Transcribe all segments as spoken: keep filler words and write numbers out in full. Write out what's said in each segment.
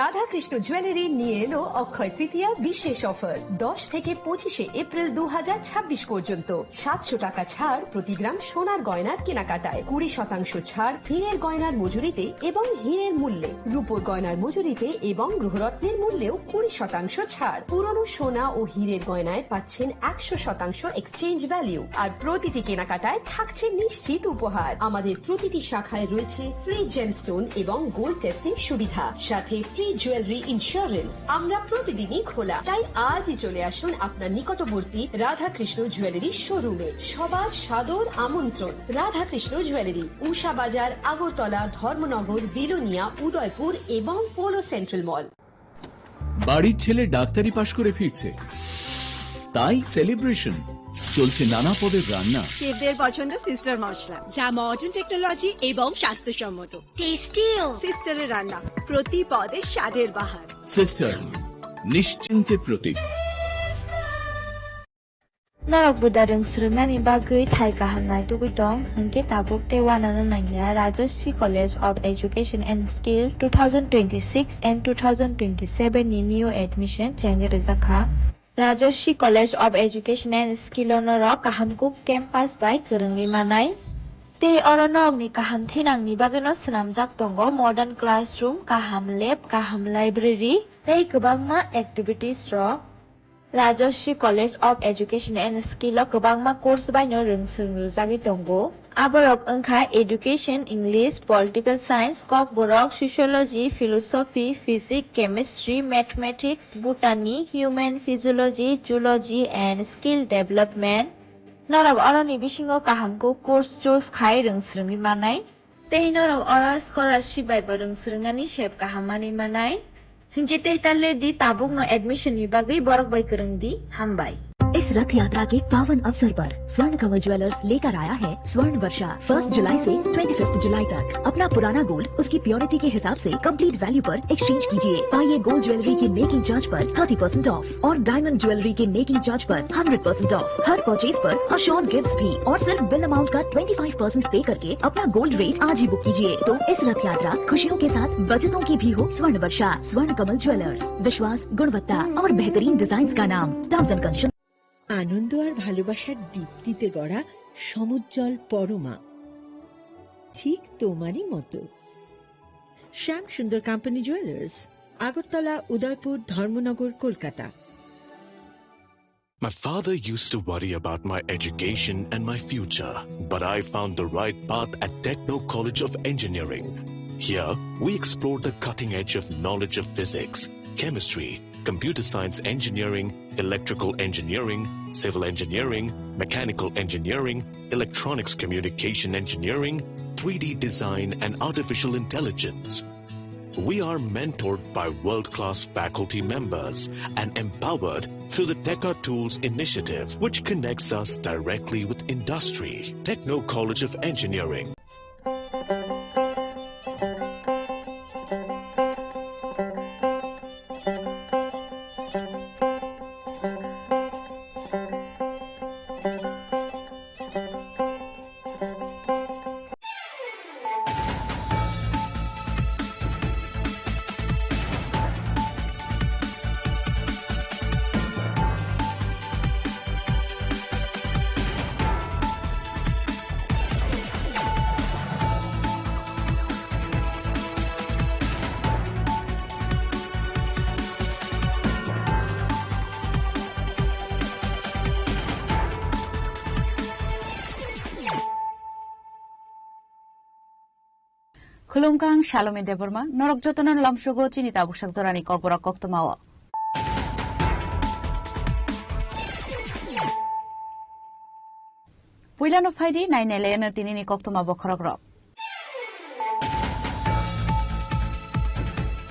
রাধাকৃষ্ণ জুয়েলারি নিয়ে এলো অক্ষয় তৃতীয়া বিশেষ অফার। দশ থেকে পঁচিশে এপ্রিল দু হাজার ছাব্বিশ পর্যন্ত সাতশো টাকা ছাড় প্রতি গ্রাম সোনার গয়নার কেনাকাটায়, কুড়ি শতাংশ ছাড় হীরের গয়নার মজুরিতে এবং হীরের মূল্যে, রূপোর গয়নার মজুরিতে এবং গ্রহরত্নের মূল্যেও কুড়ি শতাংশ ছাড়। পুরনো সোনা ও হীরের গয়নায় পাচ্ছেন একশো শতাংশ এক্সচেঞ্জ ভ্যালু, আর প্রতিটি কেনাকাটায় থাকছে নিশ্চিত উপহার। আমাদের প্রতিটি শাখায় রয়েছে ফ্রি জেমস্টোন এবং গোল্ড টেস্টিং সুবিধা, সাথে ফ্রি জুয়েলারি ইন্স্যুরেন্স। আমরা প্রতিদিনই খোলা, তাই আজই চলে আসুন আপনার নিকটবর্তী রাধাকৃষ্ণ জুয়েলারি শোরুমে। সবার সাদর আমন্ত্রণ। রাধাকৃষ্ণ জুয়েলারি, উষা বাজার, আগরতলা, ধর্মনগর, বিলোনিয়া, উদয়পুর এবং পোলো সেন্ট্রাল মল। বাড়ির ছেলে ডাক্তারি পাশ করে ফিরছে, তাই সেলিব্রেশন। চলছে নানা পদের রান্না। শেফদের পছন্দ সিস্টার মশলা, যা মডার্ন টেকনোলজি এবং স্বাস্থ্যসম্মত। টেস্টিও সিস্টারের রান্না, প্রতি পদে স্বাদের বাহার। সিস্টার, নিশ্চিন্তের প্রতীক। Norok buda rwng swrwngnani bagwi thai kaham naitugwi tong, hwnkhe tabuk tei uanano nangya. Rajashree College of Education and Skill two thousand twenty-six and two thousand twenty-seven ni new admission chengwi rwjakha. Rajashree College of Education and Skill o norok kaham kuk campus bai kwrwngwi manai. Tei oro norokni kaham thinangni bagwino swnamjak tongo modern classroom, kaham lab, kaham library tei kwbangma activities rok. Rajashree College of Education and Skill o kwbangma course baino rwng swrwng rwjagwi tongo. Aborok wngkha Education, English, Political Science, Kokborok, Sociology, Philosophy, Physics, Chemistry, Mathematics, Botany, Human Physiology, Zoology and Skill Development. Norok oroni bisingo kaham kuk course choose khai rwng swrwngwi manai. Tei norok oro scholarship bai bo rwng swrwngnani sep kaham manwi manai. Hinkhe tei ta le di, tabukno admission ni bagwi borok bai kwrwng di. Hambai. इस रथ यात्रा के पावन अवसर पर स्वर्ण कमल ज्वेलर्स लेकर आया है स्वर्ण वर्षा। फर्स्ट जुलाई से ट्वेंटी फिफ्थ जुलाई तक अपना पुराना गोल्ड उसकी प्योरिटी के हिसाब से कंप्लीट वैल्यू पर एक्सचेंज कीजिए। पाइए गोल्ड ज्वेलरी की मेकिंग चार्ज पर थर्टी परसेंट ऑफ और डायमंड ज्वेलरी के मेकिंग चार्ज पर hundred percent of. Her purchase पर अश्योर्ड गिफ्ट्स भी और सिर्फ बिल अमाउंट का ट्वेंटी फाइव परसेंट पे करके अपना गोल्ड रेट आज ही बुक कीजिए। तो इस रथ यात्रा खुशियों के साथ बचतों की भी हो। स्वर्ण वर्षा, स्वर्ण कमल ज्वेलर्स, विश्वास, गुणवत्ता और बेहतरीन डिजाइन का नाम। Terms and condition. আনন্দ আর ভালোবাসার দীপ্তিতে গড়া সমুজ্জ্বল পরমা, ঠিক তোমারই মতো। শ্যাম সুন্দর কোম্পানি জুয়েলার্স, আগরতলা, উদয়পুর, ধর্মনগর, Kolkata. My father used to worry about my education and my future, but I found the right path at Techno College of Engineering. Here, we explore the cutting edge of knowledge of physics, chemistry, computer science engineering, electrical engineering, civil engineering, mechanical engineering, electronics communication engineering, three D design, and artificial intelligence. We are mentored by world-class faculty members and empowered through the Teka Tools initiative, which connects us directly with industry. Techno College of Engineering. Khulumkha, ang Salome Debbarma, norok jotono lamsogo chini tabuksak jorani kokborok koktwmao. Puilano phaidi, nainailaino tinini koktwma bokhorokrok.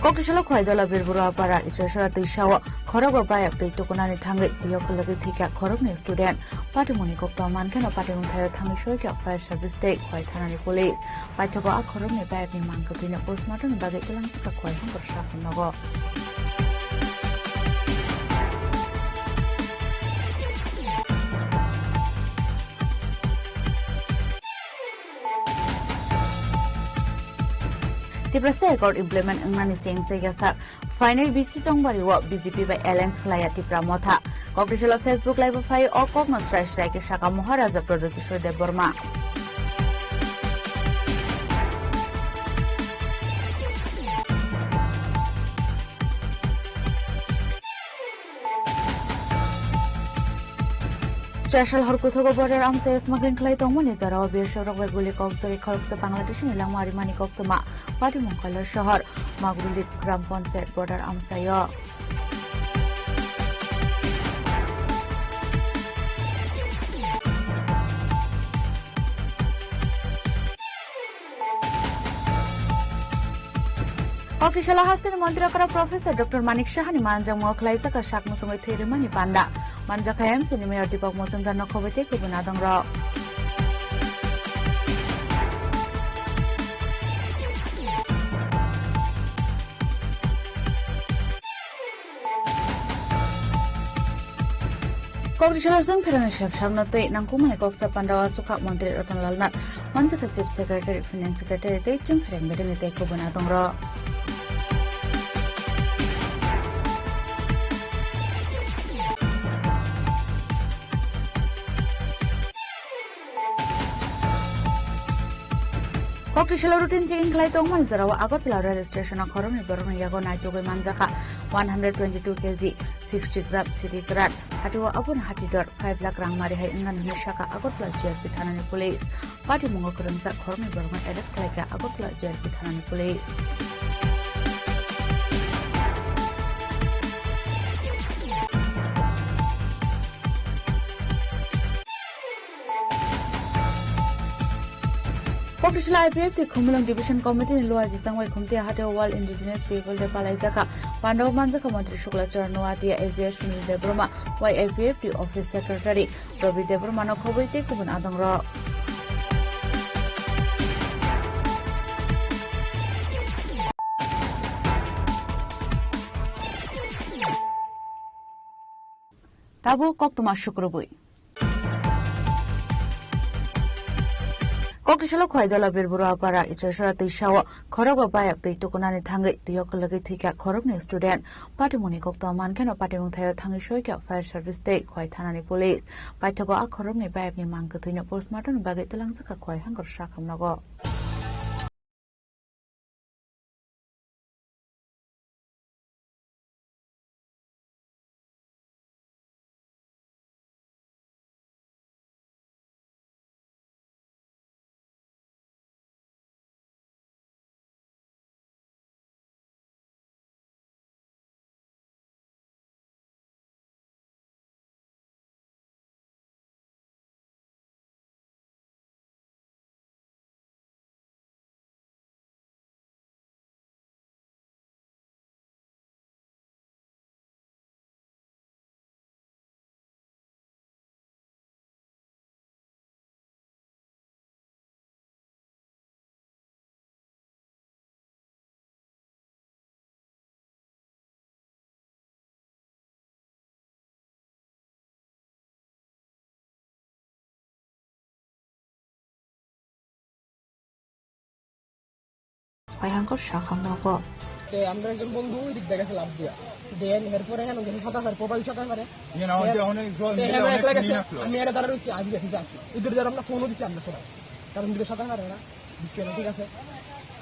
Koktisalo Khwaidola Birbura Para Ichasora twisao khorokbo bayap twi tukunani thangwi twiyo kwlwgwi thwikha khoroknwi student. Patimungni koktwma mankheno patimung thaio thangwi soikha fire service tei Khwai thanani police. Paithago a khoroknwi bayapni mang kwtwino postmortemni bagwi twlangjakha Khwai Hongkor Sakhor nogo. Tipra State Accord implement wngnani chengse yasak. Phainai bisi chongbari o B J P bai alliance khlaiya Tipra Motha. Kokrisalo Facebook live o phai o kokno srai srai khe saka Maharaja Pradyot Kishore Debbarma. Srasal hor kuthogo border amchai smuggling khlai tongmani jorao birsorok bai guli kok jori khoroksa Bangladesh ni langma rimani koktwma Patimung Kailashahar Magrulit Gram Panchayat border amchaio. Kokisala hasteni montri okra Professor Doctor Manik Sahani manjakmung khlaijak sak muchungwi thwi rwmani panda. Manjakha M C ni Mayor Deepak Majumdar no khobwi tei kubun adongrok. Kokri salo chwng pherangni sep sabno tei nangkukmani kok sa pandao aswk kha Montri Ratan Lal Nath, manjakha Chief Secretary, Finance Secretary tei chwng pherang bedeni tei kubun adongrok. Kokri salo routine checking khlai tongmani jorao Agartala rail station o khoroknwi borokni yago naitugwi manjakha one hundred twenty-two K G, sixty gram siri kwran. Hatio aboni hati dor five lakh rang mari hai wngna hwnwi sakha Agartala G R P thanani police. Patimungo kwrwngjak khoroknwi borokno arrest khlaikha Agartala G R P thanani police. Kokisla I P F T Khumulwng Division Committee ni luaji changbai khumti hateo World Indigenous People Day palaijaka. Pandao manjaka Montri Shukla Charan Noatia, A G S Sunil Debbarma, Y I P F T Office Secretary Ravi Debbarma no khobwi tei kubun adongrok. Tabuk koktwma sukrubwi. Kokisalo Khwai Dola Birburu Apara Ichorsora Twisao khorokba bayap twi tukunani thangwi twio kwlwgwi thwikha khoroknwi student. Patimungni koktwma mankheno patimung thaio thangwi soikha fire service tei Khwai thanani police. Paithago a khoroknwi bayapni mang kwthwino postmortem bagwi twlangjakha Khwai hangkor sakhamnogo. Khwai hangkor sakhamnogo. Te আমরা একজন বন্ধু ওই দিক দিয়ে গেছে লাফ দিয়া। দেন এরপরে এখানে গেছে সাঁতার পারে, প্রপারলি সাঁতার পারে। ইয়ে না, ওই যে অনেক জল, তে মিলে এখানে অনেক একলা গেছে, নিয়ে আসলো। আমি এরা তারা রয়েছি, আজকে ঠিক আছে। এদের দ্বারা আমরা ফোনও দিছি আমরা সবাই। কারণ দিকে সাঁতার পারে না, বুঝছি না, ঠিক আছে।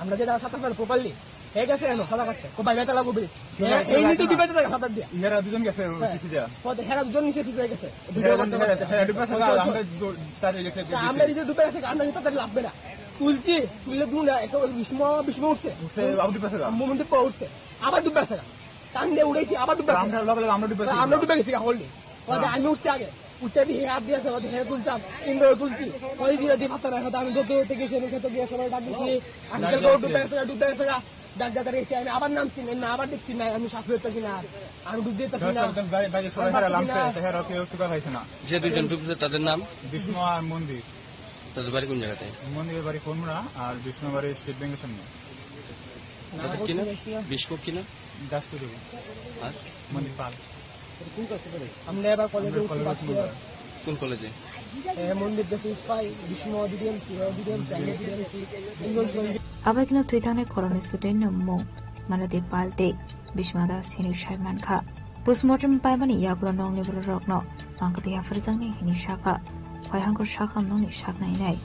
আমরা যে যারা সাঁতার পারে প্রপারলি, হে গেছে এনো সাঁতার কাটতে। ও বাইরে তালা গোবি। হ্যাঁ, এই নিতে দিবে তো সাঁতার দিয়া। এরা দুজন গেছে, হ্যাঁ। পিছে যা। ও তো হেরা দুজন নিচে পিছে গেছে। ভিডিও করতে করতে। হ্যাঁ, দুজন গেছে, আমরা দৌ-, চারি গেছে, তা আমরা এই যে ডুবে গেছে, আমরা ভিতরে লাভবে না। তুলছি, তুললে দু না, একটা ওই ভীষ্ম, ভীষ্ম উঠছে। উঠছে, আবার ডুবে গেছে। মোমন্দির পর উঠছে। আবার ডুবে গেছে। টান দিয়ে উড়াইছি, আবার ডুবে গেছে। আমরা লগে লগে আমরা ডুবে গেছি। আমরা ডুবে গেছি, হলনি। ওদের আমি উঠছি আগে। উঠতে দিয়ে হাত দিয়েছে, ওদের হেরে তুলতাম। কিন্তু তুলছি। ওই যে দিয়ে ভাতটা রাখো, আমি ধরতে ধরতে গেছি, আমি খেতে গিয়ে সবাই ডাক দিছি। আঙ্কেল গো, ডুবে গেছে, ডুবে গেছে। ডাক ডাক রেখে আমি আবার নামছি, না আবার দেখছি না, আমি শ্বাস ফেলতেছি না, আমি ডুব দিতেছি না। বাইরে, বাইরে সবাই আমি হেরা পারতেছি লামছে, না। হেরা কেউ সুখা খাইছে না। যে দুইজন ডুবছে তাদের নাম? বিষ্ণু আর মন্দির। তাদের বাড়ি কোন জায়গাতে? মন্দিরের বাড়ি কোনমুড়া আর বিষ্ণু বাড়ি স্টেট ব্যাংকের সামনে। তাদের কি নাম? বিষ্ণু কি নাম? দাস চৌধুরী। আর? মন্দির পাল। আমরা এবার কলেজে আমরা উঠছি কলেজে ফার্স্ট ইয়ার। উঠছি। স্কুল কলেজে। এ, মন্দির দেখি পাই, ভীষ্ম ডিডিএমসি, ডিডিএমসি, ডিডিএমসি, তিনজন সৈনিক। Abaikno thwithangnai khoroknwi student no mung Manadi Pal tei Bhisma Das hinwi sai mankha. Postmortem paimani yagulo nokni bororokno mangkwtwi yapharjaknai hinwi sakha. Khwai hangkor sakha nokni saknainai.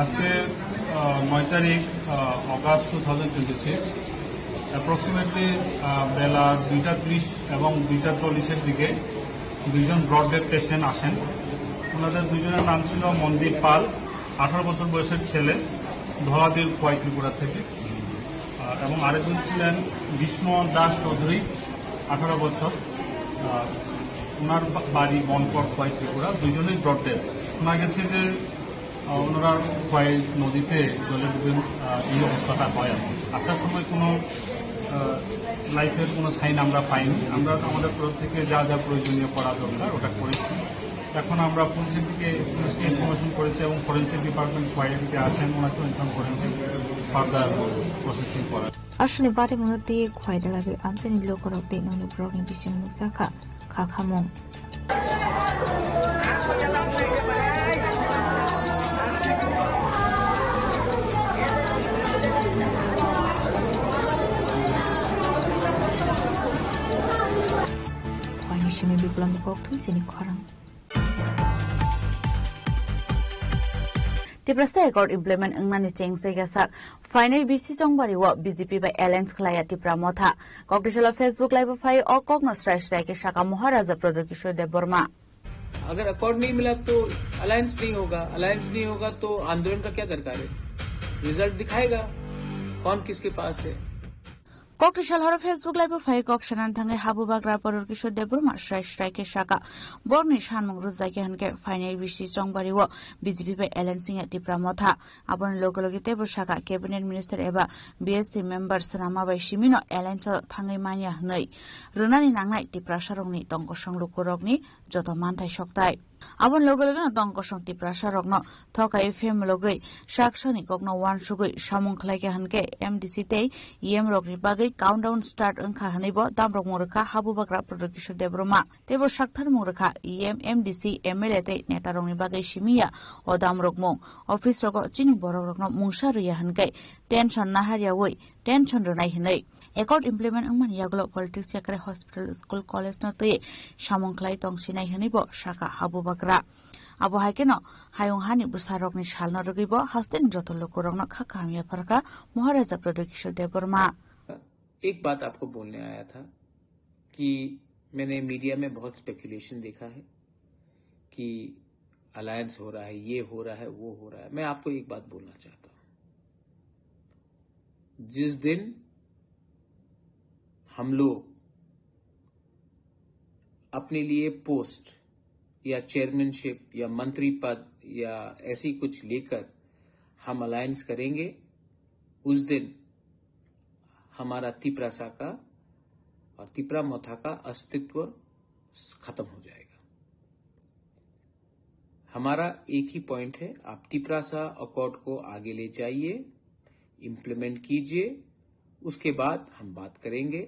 আজকে, আহ, নয় তারিখ, ah, August two thousand twenty six, approximately, ah, বেলা দুইটা ত্রিশ এবং দুইটা চল্লিশের দিকে দুইজন ব্রড ডেড পেশেন্ট আসেন। ওনাদের দুজনের নাম ছিল মনদীপ পাল, আঠারো বছর বয়সের ছেলে, ধলাবিল খোয়াই ত্রিপুরা থেকে। আহ, এবং আরেকজন ছিলেন ভীষ্ম দাস চৌধুরী, আঠারো বছর। আহ, ওনার বা-, বাড়ি বনকর খোয়াই ত্রিপুরা, দুইজনেই ব্রড ডেড। শোনা গেছে যে, আহ, ওনারা খোয়াই নদীতে জলে ডুবে, আহ, এই অবস্থাটা হয় আর কি। আসার সময় কোনো, আহ, লাইফের কোনো সাইন আমরা পাইনি। আমরা আমাদের তরফ থেকে যা যা প্রয়োজনীয় করা দরকার ওটা করেছি। এখন আমরা পুলিশের দিকে, পুলিশকে ইনফরমেশন করেছি এবং ফরেন্সিক ডিপার্টমেন্ট খোয়াই দিকে আছেন, ওনাকেও ইনফর্ম করেছি ফার্দার প্রসেসিং করার। Aswkni batimungno twiwi Khwai Dalabil amchaini lukurok tei nokni borokni bisingo nukjakha kha khamung. Khwaini simi Biplopni kokthum chini khorang. Tiprasa Accord implement wngnani cheng swigasak phainai bisi chongbari o B J P bai alliance khlaiya Tipra Motha. Kokdisalo Facebook live o phai o kokno srai srai khe saka Maharaja Pradyot Kishore Debbarma. अगर अकॉर्ड नहीं मिला तो अलायंस नहीं होगा, अलायंस नहीं होगा तो आंदोलन का क्या दरकार है? रिजल्ट दिखाएगा कौन किसके पास है। Kokdisalo Facebook live o phai kok sanani thangwi habubagra Pradyot Kishore Debbarma srai srai khe saka, borokni sanmung rwjakya hwnkhe phainai bisi chongbari o B J P bai alliance wngya Tipra Motha. Aboni loge loge teibo saka cabinet minister eba B S C member swnamma bai simino alliance o thangwi manya hwnwi rwnani nangnai Tiprasarokni tong kosong lukurokni joto manthai sokthai. Aboni loge loge no tong kosong Tiprasa rokno thokai phemlogwi saksani kokno uansugwi samung khlaikha hwnkhe M D C tei E M rokni bagwi countdown start wngkha hwnwibo damrokmung rwkha habubagra Pradyot Kishore Debbarma. Teibo saktharmung rwkha E M, M D C, M L A tei neta rokni bagwi simiya o damrokmung. Office rogo chini borok rokno mungsa rwya hwnkhe tension naharyawi tension rwnai hwnwi. Accord implement wngmani yagulo politics yakre hospital, school, college no twi samung khlai tong sinai hwnwi bo saka habubagra. Abo hai kheno hayung hani bwsarokni salno rwgwi bo hasteni joto lukurokno kha kaham yapharkha Maharaja Pradyot Kishore Debbarma. एक बात आपको बोलने आया था कि मैंने मीडिया में बहुत स्पेकुलेशन देखा है कि अलायंस हो रहा है, ये हो रहा है, वो हो रहा है। मैं आपको एक बात बोलना चाहता हूं, जिस दिन हम लोग अपने लिए पोस्ट या चेयरमैनशिप या मंत्री पद या ऐसी कुछ लेकर हम अलायंस करेंगे, उस दिन हमारा तिपरासा का और तिपरा मोथा का अस्तित्व खत्म हो जाएगा। हमारा एक ही पॉइंट है, आप तिपरासा अकॉर्ड को आगे ले जाइए, इम्प्लीमेंट कीजिए, उसके बाद हम बात करेंगे।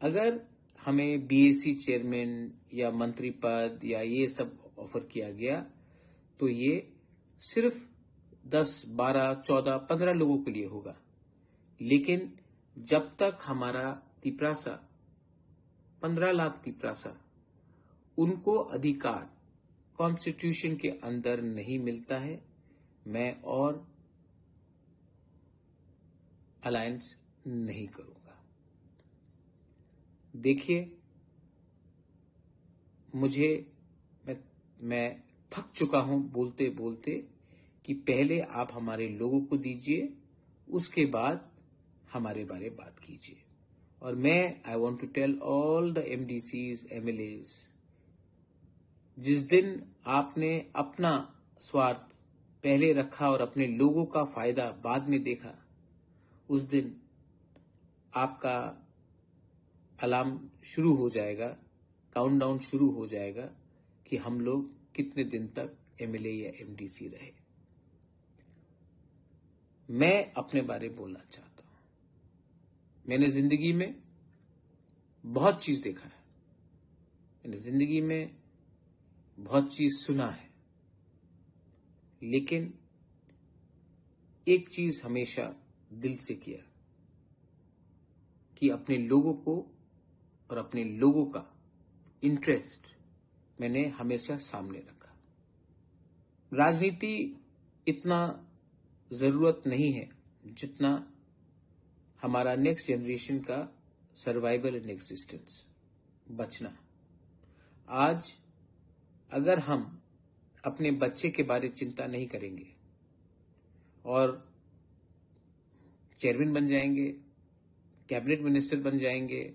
अगर हमें बीएसी चेयरमैन या मंत्री पद या ये सब ऑफर किया गया, तो ये सिर्फ दस, बारह, चौदह, पन्द्रह लोगों के लिए होगा। लेकिन जब तक हमारा तिपरासा, पन्द्रह लाख तिपरासा, उनको अधिकार कॉन्स्टिट्यूशन के अंदर नहीं मिलता है, मैं और अलायंस नहीं करूंगा। देखिए, मुझे, मैं, मैं थक चुका हूं बोलते बोलते कि पहले आप हमारे लोगों को दीजिए, उसके बाद हमारे बारे बात कीजिए। और मैं, I want to tell all the M D Cs, M L As, जिस दिन आपने अपना स्वार्थ पहले रखा और अपने लोगों का फायदा बाद में देखा, उस दिन आपका अलार्म शुरू हो जाएगा, काउंटडाउन शुरू हो जाएगा कि हम लोग कितने दिन तक एमएलए या एमडीसी रहे। मैं अपने बारे में बोलना चाहता हूं। मैंने जिंदगी में बहुत चीज देखा है। मैंने जिंदगी में बहुत चीज सुना है, लेकिन एक चीज हमेशा दिल से किया कि अपने लोगों को और अपने लोगों का इंटरेस्ट मैंने हमेशा सामने रखा। राजनीति इतना जरूरत नहीं है जितना हमारा नेक्स्ट जनरेशन का सर्वाइवल एंड एग्जिस्टेंस, बचना। आज अगर हम अपने बच्चे के बारे चिंता नहीं करेंगे और चेयरमैन बन जाएंगे, कैबिनेट मिनिस्टर बन जाएंगे,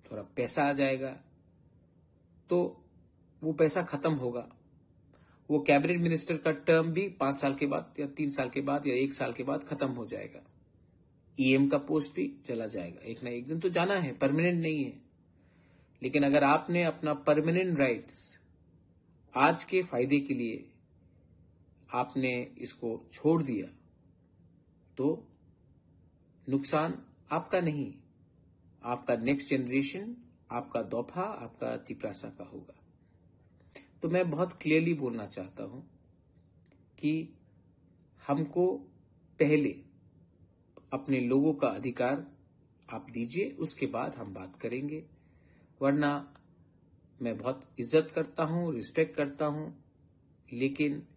थोड़ा पैसा आ जाएगा, तो वो पैसा खत्म होगा। वो कैबिनेट मिनिस्टर का टर्म भी पांच साल के बाद या तीन साल के बाद या एक साल के बाद खत्म हो जाएगा। ईएम का पोस्ट भी चला जाएगा, एक ना एक दिन तो जाना है, परमानेंट नहीं है। लेकिन अगर आपने अपना परमानेंट राइट्स आज के फायदे के लिए आपने इसको छोड़ दिया, तो नुकसान आपका नहीं, आपका नेक्स्ट जनरेशन, आपका दोफा, आपका तिपरासा का होगा। तो मैं बहुत क्लियरली बोलना चाहता हूं कि हमको पहले अपने लोगों का अधिकार आप दीजिए, उसके बाद हम बात करेंगे। वरना मैं बहुत इज्जत करता हूं, रिस्पेक्ट करता हूं, लेकिन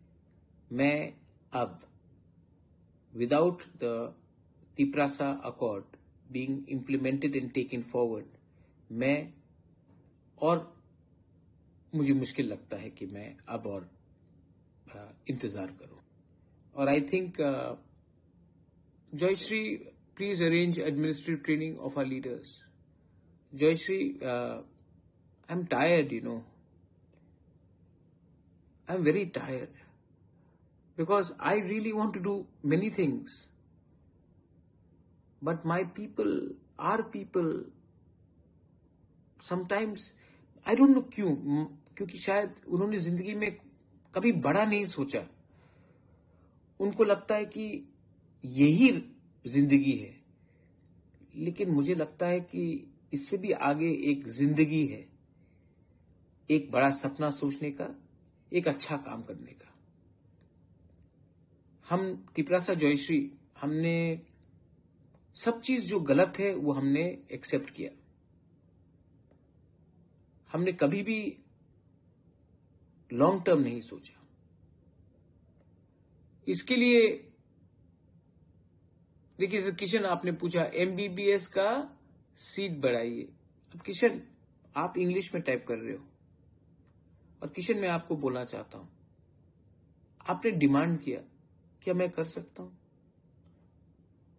मैं अब, without the Tiprasa Accord being implemented and taken forward, मैं और मुझे मुश्किल लगता है कि मैं अब और, अ, इंतजार करूं। और I think, Jayashree, please arrange administrative training of our leaders. Jayashree, uh, I'm tired, you know. I'm very tired because I really want to do many things. But my people, our people, sometimes, I don't know क्यों, म-, क्योंकि शायद उन्होंने जिंदगी में कभी बड़ा नहीं सोचा। उनको लगता है कि यही जिंदगी है, लेकिन मुझे लगता है कि इससे भी आगे एक जिंदगी है, एक बड़ा सपना सोचने का, एक अच्छा काम करने का। हम तिपरासा जयश्री, हमने सब चीज जो गलत है वो हमने एक्सेप्ट किया। हमने कभी भी लॉन्ग टर्म नहीं सोचा। इसके लिए देखिए, तो किशन, आपने पूछा एमबीबीएस का सीट बढ़ाइए। अब किशन, आप इंग्लिश में टाइप कर रहे हो, और किशन, मैं आपको बोलना चाहता हूं, आपने डिमांड किया, क्या मैं कर सकता हूं?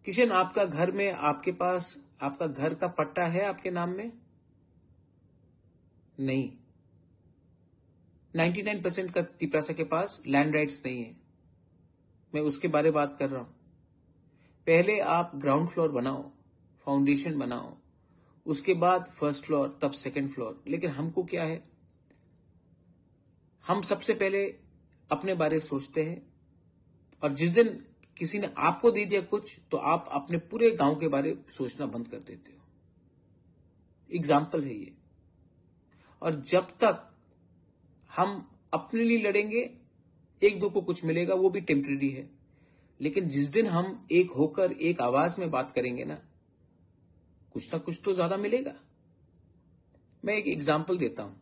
किशन, आपका घर में, आपके पास आपका घर का पट्टा है आपके नाम में? नहीं। नाइंटी नाइन परसेंट का तिपरासा के पास लैंड राइट्स नहीं है। मैं उसके बारे बात कर रहा हूं। पहले आप ग्राउंड फ्लोर बनाओ, फाउंडेशन बनाओ, उसके बाद फर्स्ट फ्लोर, तब सेकंड फ्लोर। लेकिन हमको क्या है, हम सबसे पहले अपने बारे सोचते हैं, और जिस दिन किसी ने आपको दे दिया कुछ, तो आप अपने पूरे गांव के बारे सोचना बंद कर देते हो। एग्जाम्पल है ये। और जब तक हम अपने लिए लड़ेंगे, एक दो को कुछ मिलेगा, वो भी टेम्परेरी है, लेकिन जिस दिन हम एक होकर एक आवाज में बात करेंगे ना, कुछ ना कुछ तो ज्यादा मिलेगा। मैं एक एग्जाम्पल देता हूं।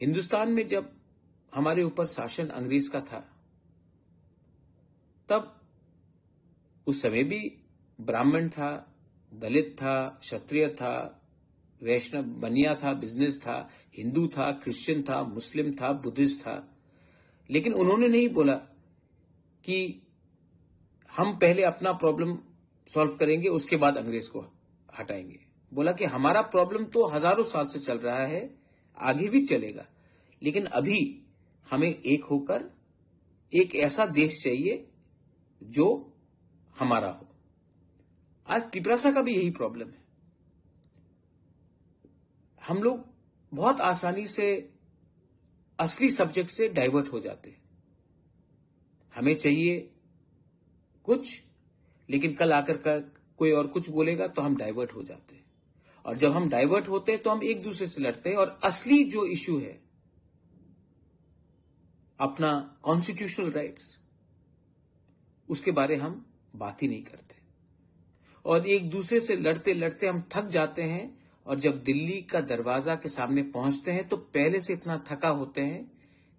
हिंदुस्तान में जब हमारे ऊपर शासन अंग्रेज का था, तब उस समय भी ब्राह्मण था, दलित था, क्षत्रिय था, वैष्णव, बनिया था, बिजनेस था, हिंदू था, क्रिश्चियन था, मुस्लिम था, बुद्धिस्ट था, लेकिन उन्होंने नहीं बोला कि हम पहले अपना प्रॉब्लम सॉल्व करेंगे, उसके बाद अंग्रेज को हटाएंगे। बोला कि हमारा प्रॉब्लम तो हजारों साल से चल रहा है, आगे भी चलेगा, लेकिन अभी हमें एक होकर एक ऐसा देश चाहिए जो हमारा हो। आज तिपरासा का भी यही प्रॉब्लम है। हम लोग बहुत आसानी से असली सब्जेक्ट से डाइवर्ट हो जाते हैं। हमें चाहिए कुछ, लेकिन कल आकर का कोई और कुछ बोलेगा तो हम डाइवर्ट हो जाते हैं। और जब हम डाइवर्ट होते हैं तो हम एक दूसरे से लड़ते हैं, और असली जो इशू है अपना कॉन्स्टिट्यूशनल राइट्स, उसके बारे हम बात ही नहीं करते। और एक दूसरे से लड़ते लड़ते हम थक जाते हैं, और जब दिल्ली का दरवाजा के सामने पहुंचते हैं तो पहले से इतना थका होते हैं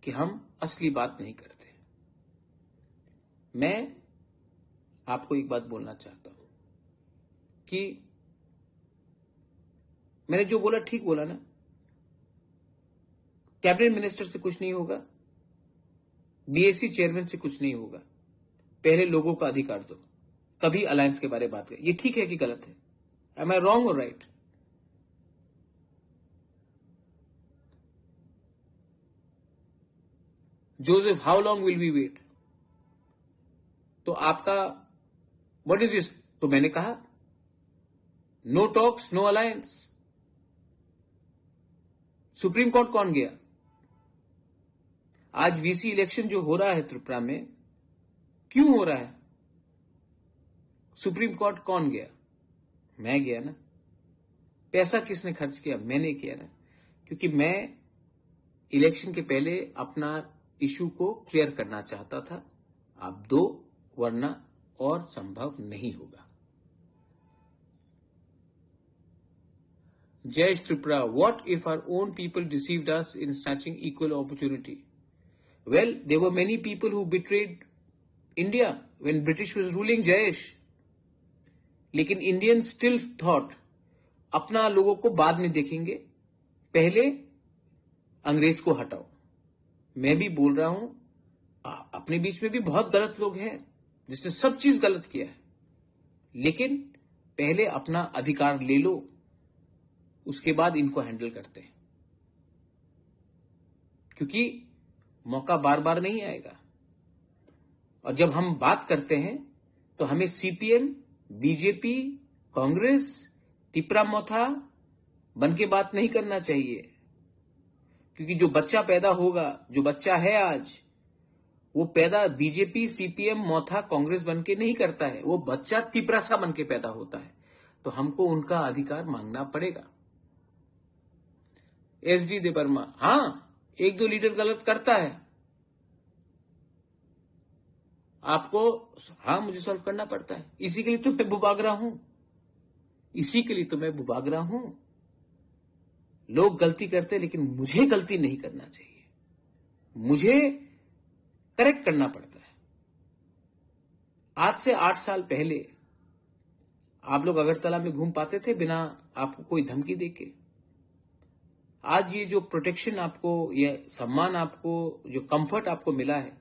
कि हम असली बात नहीं करते। मैं आपको एक बात बोलना चाहता हूं कि मैंने जो बोला ठीक बोला ना। कैबिनेट मिनिस्टर से कुछ नहीं होगा, बीएसी चेयरमैन से कुछ नहीं होगा। पहले लोगों का अधिकार दो, तभी अलायंस के बारे में बात करें। ये ठीक है कि गलत है? Am I wrong or right? Joseph, how long will we wait? तो आपका, what is this? तो मैंने कहा, no talks, no alliance. Supreme Court कौन गया? आज वीसी इलेक्शन जो हो रहा है त्रिपुरा में, क्यों हो रहा है? सुप्रीम कोर्ट कौन गया? मैं गया ना। पैसा किसने खर्च किया? मैंने किया ना। क्योंकि मैं इलेक्शन के पहले अपना इशू को क्लियर करना चाहता था। आप दो, वरना और संभव नहीं होगा। Jayesh Tripura, what if our own people deceived us in snatching equal opportunity? Well, there were many people who betrayed India when British was ruling, Jayesh. लेकिन इंडियन स्टिल थॉट, अपना लोगों को बाद में देखेंगे, पहले अंग्रेज को हटाओ। मैं भी बोल रहा हूं, आ, अपने बीच में भी बहुत गलत लोग हैं जिसने सब चीज गलत किया है, लेकिन पहले अपना अधिकार ले लो, उसके बाद इनको हैंडल करते हैं, क्योंकि मौका बार बार नहीं आएगा। और जब हम बात करते हैं तो हमें सीपीएम, बीजेपी, कांग्रेस, तिपरा मोथा बन के बात नहीं करना चाहिए, क्योंकि जो बच्चा पैदा होगा, जो बच्चा है आज, वो पैदा बीजेपी, सीपीएम, मोथा, कांग्रेस बन के नहीं करता है, वो बच्चा तिपरासा बन के पैदा होता है। तो हमको उनका अधिकार मांगना पड़ेगा। एसडी देवर्मा, हाँ, एक दो लीडर गलत करता है, आपको, हाँ, मुझे सॉल्व करना पड़ता है। इसी के लिए तो मैं बुबागरा हूं, इसी के लिए तो मैं बुबागरा हूं। लोग गलती करते हैं, लेकिन मुझे गलती नहीं करना चाहिए, मुझे करेक्ट करना पड़ता है। आज से आठ साल पहले आप लोग अगरतला में घूम पाते थे बिना आपको कोई धमकी देके? आज ये जो प्रोटेक्शन आपको, ये सम्मान आपको, जो कंफर्ट आपको मिला है,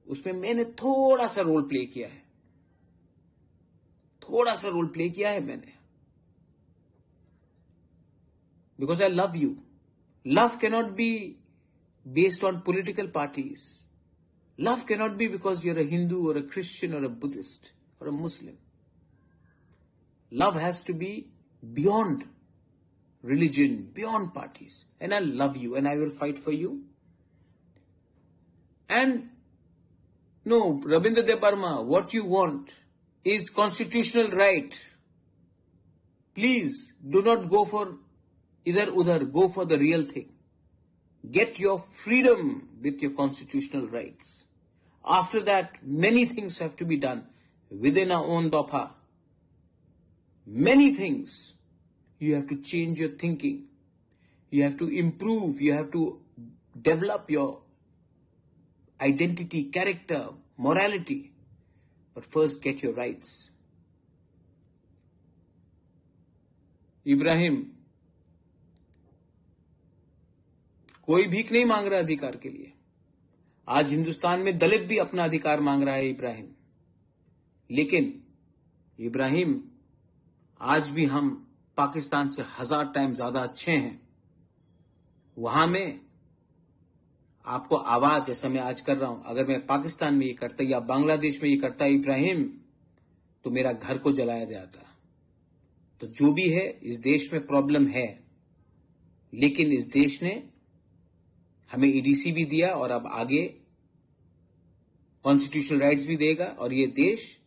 उसमें मैंने थोड़ा सा रोल प्ले किया है, थोड़ा सा रोल प्ले किया है मैंने, because I love you. Love cannot be based on political parties. Love cannot be because you're a Hindu or a Christian or a Buddhist or a Muslim. Love has to be beyond religion, beyond parties. And I love you and I will fight for you. And no, Rabindra Debbarma, what you want is constitutional right. Please do not go for idhar udhar, go for the real thing. Get your freedom with your constitutional rights. After that, many things have to be done within our own dopha. Many things. You have to change your thinking. You have to improve. You have to develop your identity, character, morality. But first, get your rights. Ibrahim, कोई भीख नहीं मांग रहा अधिकार के लिए। आज हिंदुस्तान में दलित भी अपना अधिकार मांग रहा है, इब्राहिम। लेकिन इब्राहिम, आज भी हम पाकिस्तान से हजार टाइम ज्यादा अच्छे हैं। वहां में आपको आवाज, जैसा मैं आज कर रहा हूं, अगर मैं पाकिस्तान में ये करता या बांग्लादेश में ये करता इब्राहिम, तो मेरा घर को जलाया जाता। तो जो भी है, इस देश में प्रॉब्लम है, लेकिन इस देश ने हमें ईडीसी भी दिया और अब आगे कॉन्स्टिट्यूशनल राइट्स भी देगा, और ये देश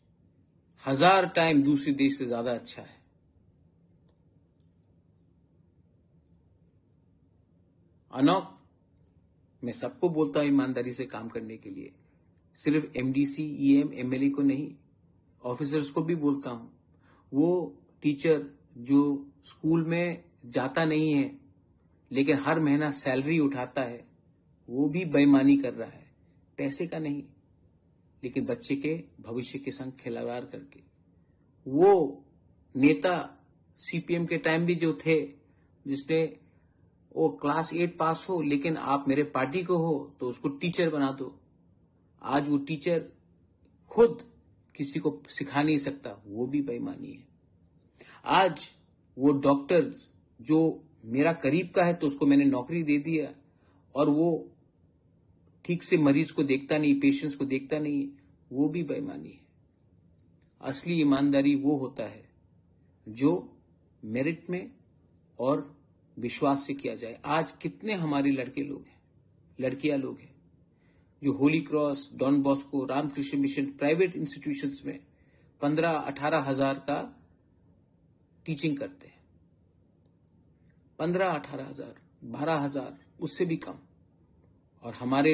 हजार टाइम दूसरे देश से ज्यादा अच्छा है। अनोख, मैं सबको बोलता हूं ईमानदारी से काम करने के लिए, सिर्फ एमडीसी, ईएम, एमएलए को नहीं, ऑफिसर्स को भी बोलता हूं। वो टीचर जो स्कूल में जाता नहीं है लेकिन हर महीना सैलरी उठाता है, वो भी बेईमानी कर रहा है, पैसे का नहीं, लेकिन बच्चे के भविष्य के संग खिलवाड़ करके। वो नेता सीपीएम के टाइम भी जो थे, जिसने वो क्लास एट पास हो लेकिन आप मेरे पार्टी को हो तो उसको टीचर बना दो। आज वो टीचर खुद किसी को सिखा नहीं सकता, वो भी बेईमानी है। आज वो डॉक्टर जो मेरा करीब का है तो उसको मैंने नौकरी दे दिया और वो ठीक से मरीज को देखता नहीं, पेशेंट्स को देखता नहीं, वो भी बेईमानी है। असली ईमानदारी वो होता है जो मेरिट में और विश्वास से किया जाए। आज कितने हमारे लड़के लोग हैं, लड़कियां लोग हैं जो Holy Cross, Don Bosco, Ramakrishna Mission, private institutions में पन्द्रह अठारह हजार का टीचिंग करते हैं। पन्द्रह अठारह हजार, बारह हजार, उससे भी कम। और हमारे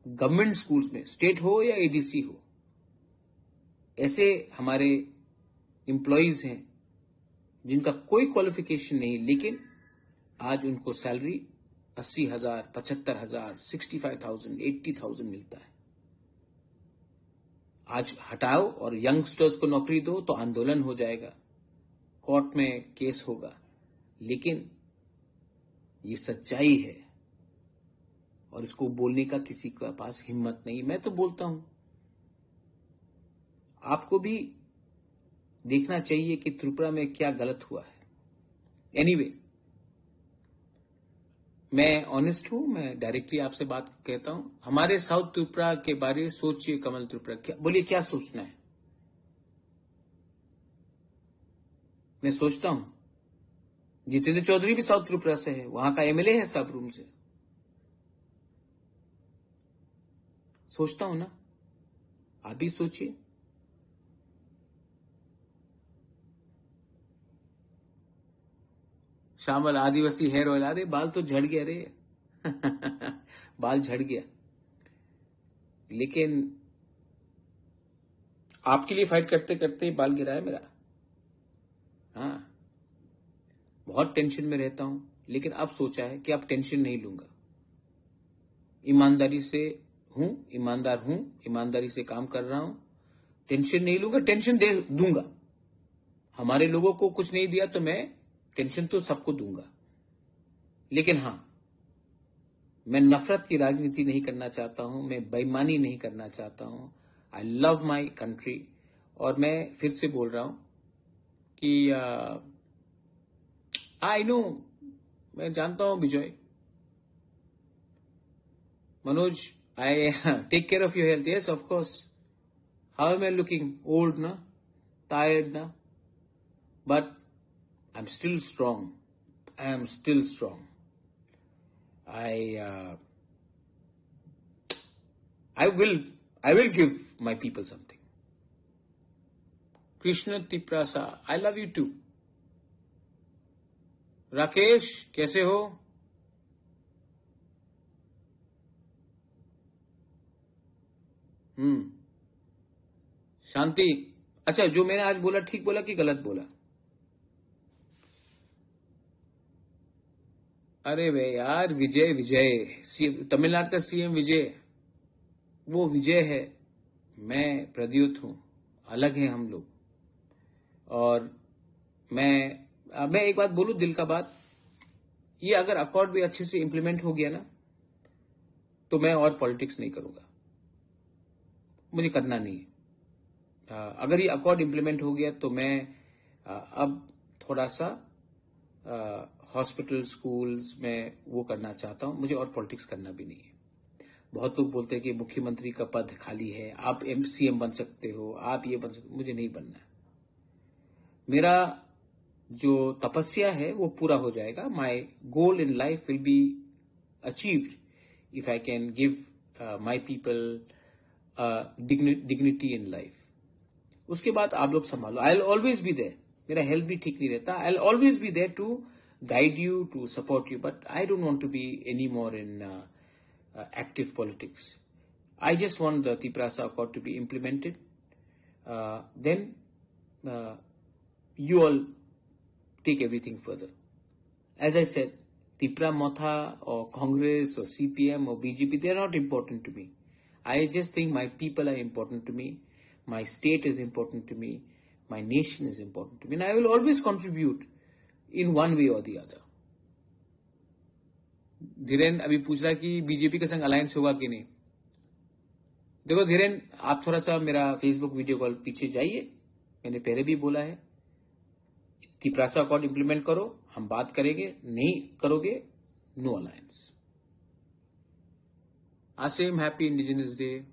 गवर्नमेंट स्कूल्स में, स्टेट हो या एडीसी हो, ऐसे हमारे एम्प्लॉइज हैं जिनका कोई क्वालिफिकेशन नहीं, लेकिन आज उनको सैलरी अस्सी हजार, पचहत्तर हजार, sixty five thousand, eighty thousand मिलता है। आज हटाओ और यंगस्टर्स को नौकरी दो तो आंदोलन हो जाएगा, कोर्ट में केस होगा, लेकिन ये सच्चाई है और इसको बोलने का किसी के पास हिम्मत नहीं। मैं तो बोलता हूं, आपको भी देखना चाहिए कि त्रिपुरा में क्या गलत हुआ है। एनीवे, मैं ऑनेस्ट हूं, मैं डायरेक्टली आपसे बात कहता हूं। हमारे साउथ त्रिपुरा के बारे में सोचिए, कमल त्रिपुरा, क्या, बोलिए, क्या सोचना है? मैं सोचता हूं, जितेंद्र चौधरी भी साउथ त्रिपुरा से है, वहां का एमएलए है सबरूम से। सोचता हूं ना, आप भी सोचिए। श्यामल आदिवासी हेयर ऑयल, अरे बाल तो झड़ गया रे। बाल झड़ गया, लेकिन आपके लिए फाइट करते करते बाल गिरा है मेरा। हाँ, बहुत टेंशन में रहता हूं, लेकिन अब सोचा है कि अब टेंशन नहीं लूंगा। ईमानदारी से हूं, ईमानदार हूं, ईमानदारी से काम कर रहा हूं। टेंशन नहीं लूंगा, टेंशन दे दूंगा। हमारे लोगों को कुछ नहीं दिया तो मैं टेंशन तो सबको दूंगा। लेकिन हाँ, मैं नफरत की राजनीति नहीं करना चाहता हूं, मैं बेईमानी नहीं करना चाहता हूं। I love my country. और मैं फिर से बोल रहा हूं कि आई नो, मैं जानता हूं Vijay, Manoj, I take care of your health. Yes, of course. How am I looking? Old na, tired na, but I'm still strong. I am still strong. I uh, I will I will give my people something. Krishna Tiprasa, I love you too. Rakesh, कैसे हो? हम्म। शांति। अच्छा, जो मैंने आज बोला, ठीक बोला कि गलत बोला? अरे बे यार, विजय, विजय, सी-, तमिलनाडु का सीएम विजय, वो विजय है, मैं प्रद्युत हूं, अलग है हम लोग। और मैं, अ, मैं एक बात बोलूं, दिल का बात, ये अगर अकॉर्ड भी अच्छे से इम्प्लीमेंट हो गया ना, तो मैं और पॉलिटिक्स नहीं करूंगा, मुझे करना नहीं है। अ, अगर ये अकॉर्ड इम्प्लीमेंट हो गया तो मैं, अ, अब थोड़ा सा हॉस्पिटल, स्कूल्स में वो करना चाहता हूं, मुझे और पॉलिटिक्स करना भी नहीं है। बहुत लोग बोलते हैं कि मुख्यमंत्री का पद खाली है, आप एम सीएम बन सकते हो, आप ये बन सकते, मुझे नहीं बनना है। मेरा जो तपस्या है वो पूरा हो जाएगा। My goal in life will be achieved if I can give my people dignity in life. उसके बाद आप लोग संभालो। I always be there. मेरा हेल्थ भी ठीक नहीं रहता। I always be there to guide you, to support you, but I don't want to be any more in uh, uh, active politics. I just want the Tiprasa Accord to be implemented. Uh, then uh, you all take everything further. As I said, Tipra Motha or Congress or C P M or B J P, they are not important to me. I just think my people are important to me, my state is important to me, my nation is important to me, and I will always contribute in one way or the other. Dhiren अभी पूछ रहा कि बीजेपी के संग अलायंस होगा कि नहीं। देखो धीरेन, आप थोड़ा सा मेरा Facebook वीडियो कॉल पीछे जाइए, मैंने पहले भी बोला है, तिपरासा अकॉर्ड इम्प्लीमेंट करो, हम बात करेंगे, नहीं करोगे, no alliance. Asim, happy Indigenous Day.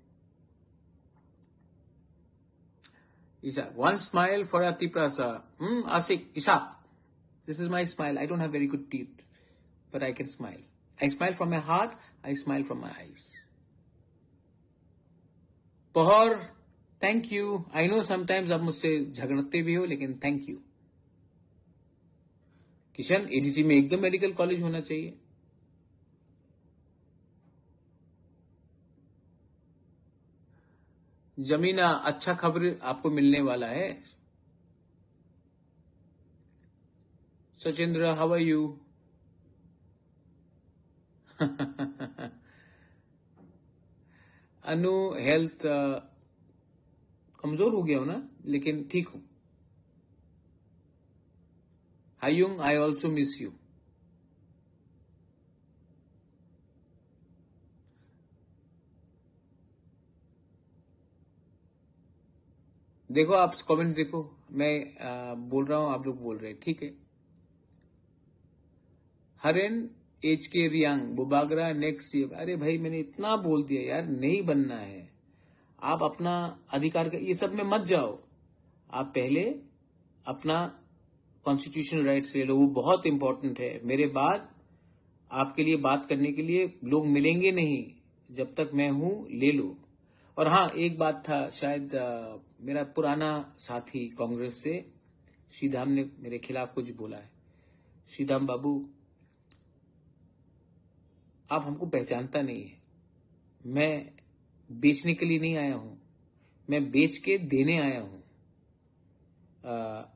Isa, one smile for a Tiprasa. Hmm, Asik, Isap. This is my smile. I don't have very good teeth, but I can smile. I smile from my heart. I smile from my eyes. Pohor, thank you. I know sometimes आप मुझसे झगड़ते भी हो, लेकिन thank you. Kishan, एडीसी में एकदम medical college होना चाहिए। जमीना, अच्छा खबर आपको मिलने वाला है। Sachindra, how are you? अनु, हेल्थ कमजोर हो गया हो ना, लेकिन ठीक हूं। हायुंग, I also miss you. देखो, आप कमेंट देखो, मैं आ, बोल रहा हूं, आप लोग बोल रहे हैं, ठीक है। हरेन, एच के रियांग, बुबागरा, नेक्स्ट ईयर। अरे भाई, मैंने इतना बोल दिया यार, नहीं बनना है। आप अपना अधिकार का, ये सब में मत जाओ। आप पहले अपना कॉन्स्टिट्यूशनल राइट्स ले लो, वो बहुत इंपॉर्टेंट है। मेरे बाद आपके लिए बात करने के लिए लोग मिलेंगे नहीं, जब तक मैं हूं, ले लो। और हाँ, एक बात था, शायद अ, मेरा पुराना साथी कांग्रेस से श्रीधाम ने मेरे खिलाफ कुछ बोला है। श्रीधाम बाबू, आप हमको पहचानता नहीं है। मैं बेचने के लिए नहीं आया हूं, मैं बेच के देने आया हूं। अ,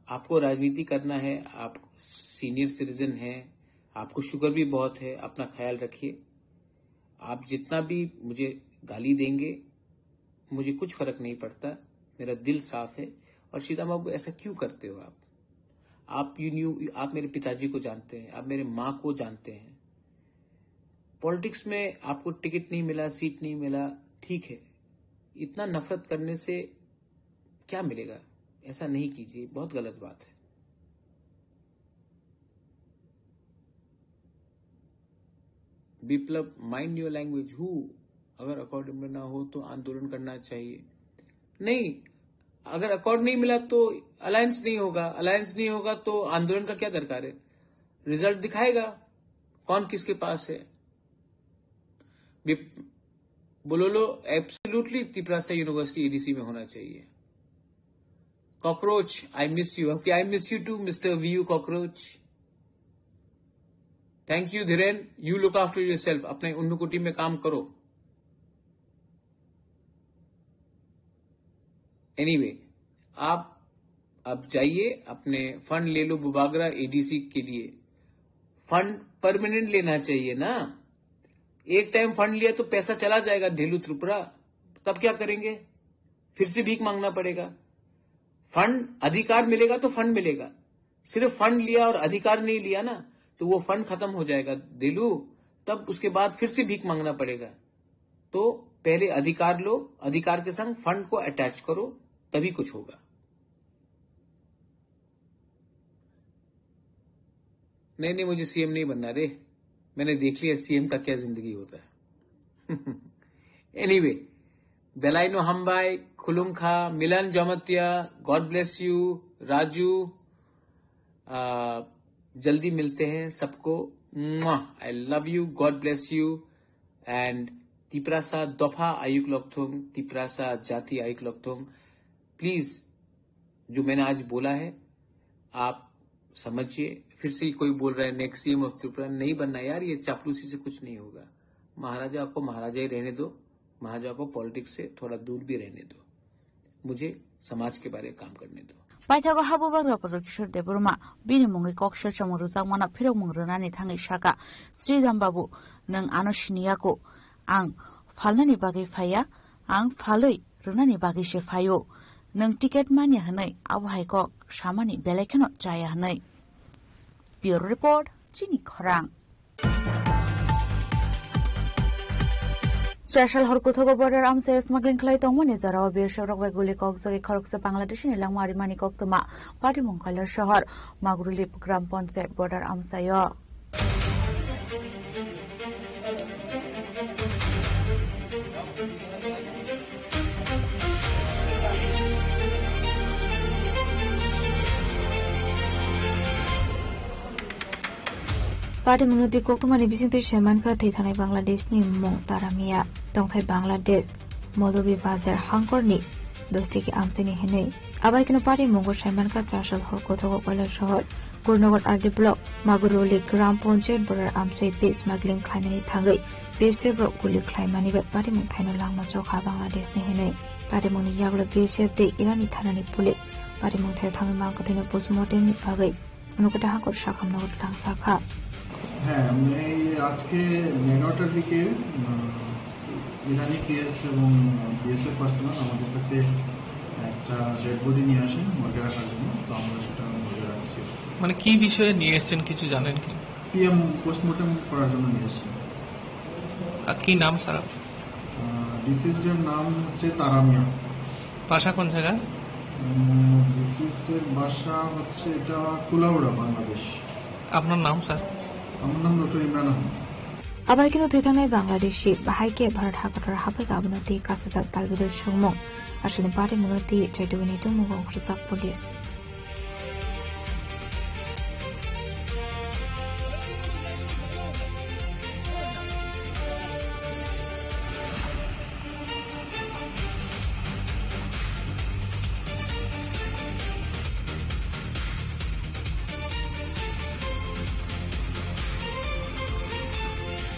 आपको राजनीति करना है, आप सीनियर सिटीजन हैं, आपको शुगर भी बहुत है, अपना ख्याल रखिए। आप जितना भी मुझे गाली देंगे, मुझे कुछ फर्क नहीं पड़ता, मेरा दिल साफ है। और श्रीधाम बाबू, ऐसा क्यों करते हो आप? आप यू न्यू आप मेरे पिताजी को जानते हैं, आप मेरे माँ को जानते हैं। पॉलिटिक्स में आपको टिकट नहीं मिला, सीट नहीं मिला, ठीक है, इतना नफरत करने से क्या मिलेगा? ऐसा नहीं कीजिए, बहुत गलत बात है। विप्लव, माइंड योर लैंग्वेज। हु? अगर अकॉर्ड में ना हो तो आंदोलन करना चाहिए। नहीं, अगर अकॉर्ड नहीं मिला तो अलायंस नहीं होगा, अलायंस नहीं होगा तो आंदोलन का क्या दरकार है? रिजल्ट दिखाएगा कौन किसके पास है। विप-, बोलो लो, एब्सोल्युटली तिपरासा यूनिवर्सिटी एडीसी में होना चाहिए। Cockroach, I miss you. Okay, I miss you too, mister V U cockroach. Thank you Dhiren, you look after yourself, अपने उन्नकुटी में काम करो। एनीवे, आप अब जाइए, अपने फंड ले लो बुबागरा एडीसी के लिए। फंड परमानेंट लेना चाहिए ना। एक टाइम फंड लिया तो पैसा चला जाएगा धेलू त्रिपुरा, तब क्या करेंगे? फिर से भीख मांगना पड़ेगा। फंड, अधिकार मिलेगा तो फंड मिलेगा। सिर्फ फंड लिया और अधिकार नहीं लिया ना, तो वो फंड खत्म हो जाएगा धेलू, तब उसके बाद फिर से भीख मांगना पड़ेगा। तो पहले अधिकार लो, अधिकार के संग फंड को अटैच करो, तभी कुछ होगा। नहीं, नहीं, मुझे सीएम नहीं बनना रे। मैंने देख लिया सीएम का क्या जिंदगी होता है। एनीवे, बेलाइनो हमबाई, खुलुमखा, मिलन जमतिया, गॉड ब्लेस यू, राजू, आ, जल्दी मिलते हैं सबको। I love you, God bless you. And Tiprasa दफा आयुक लकथुंग, तिपरासा जाति आयुक लकथुंग, प्लीज, जो मैंने आज बोला है, आप समझिए, फिर से कोई बोल रहा है नेक्स्ट सीएम ऑफ त्रिपुरा, नहीं बनना यार, ये चापलूसी से कुछ नहीं होगा। महाराजा को महाराजा ही रहने दो, महाराजा को पॉलिटिक्स से थोड़ा दूर भी रहने दो। मुझे समाज के बारे काम करने दो। Paithago habubagra Kishore Debbarma bini mungwi kok selchomung rwjakmano phirokmung rwnani thangwi saka, "Sridham babu, nwng ano siniyako, ang phalnani bagwi phaiya, ang phalwi rwnani bagwi se phaio. Nwng ticket manya hwnwi abo hai kok samani belai kheno chaya hwnwi." Bureau Report, Chini Khorang. Special hor kuthogo border amchai smuggling khlai tongmani jorao B S F rok bai guli kokjagwi khoroksa Bangladesh ni langma rimani koktwma Patimung Kailasohor Magrulip Gram Panchayat border amchaio. Patimungno twi koktwmani bisingtwi saimankha thwi thanai Bangladeshni mung Taramia, tongthai Bangladesh, Molobi Bazar hangkorni dostiki amchaini hinwi. Abaikeno parimungo saimankha chasal hor kothogo Kailasohor, Gurnagar R D block, Maguruli Gram Panchayat border amchai tei smuggling khlainani thangwi B S F rok guli khlaimani bai parimung thaino langma chokha Bangladeshni hinwi. Parimungni yagulo B S F tei Iranni thanani police parimung thaio thangwi mangkwthwino postmortemni bagwi. Ano khe hakor sakhamno tlang sakha. হ্যাঁ, আমরা এই আজকে এগারোটার দিকে, আহ, ইরানি পিএস এবং BSF personal আমাদের কাছে একটা ডেড বডি নিয়ে আসেন মর্গে রাখার জন্য, তো আমরা সেটা মর্গে রাখছি। মানে কি বিষয়ে নিয়ে এসেছেন কিছু জানেন কি? পিএম পোস্টমর্টেম করার জন্য নিয়ে আসছি। আর কি নাম স্যার? আহ, ডিসিজড এর নাম হচ্ছে তারামিয়া। বাসা কোন জায়গা? উম, ডিসিজড এর বাসা হচ্ছে এটা কুলাউড়া, বাংলাদেশ। আপনার নাম স্যার? আমার নাম doctor Imran Ahmad. Abaikeno thwi thangnai Bangladeshi bahai khe Bharat hakotor habai abono twi kasajak talbidal songmung. Aswkni parimungno twi chaitugwi nai tongmung rwjak police.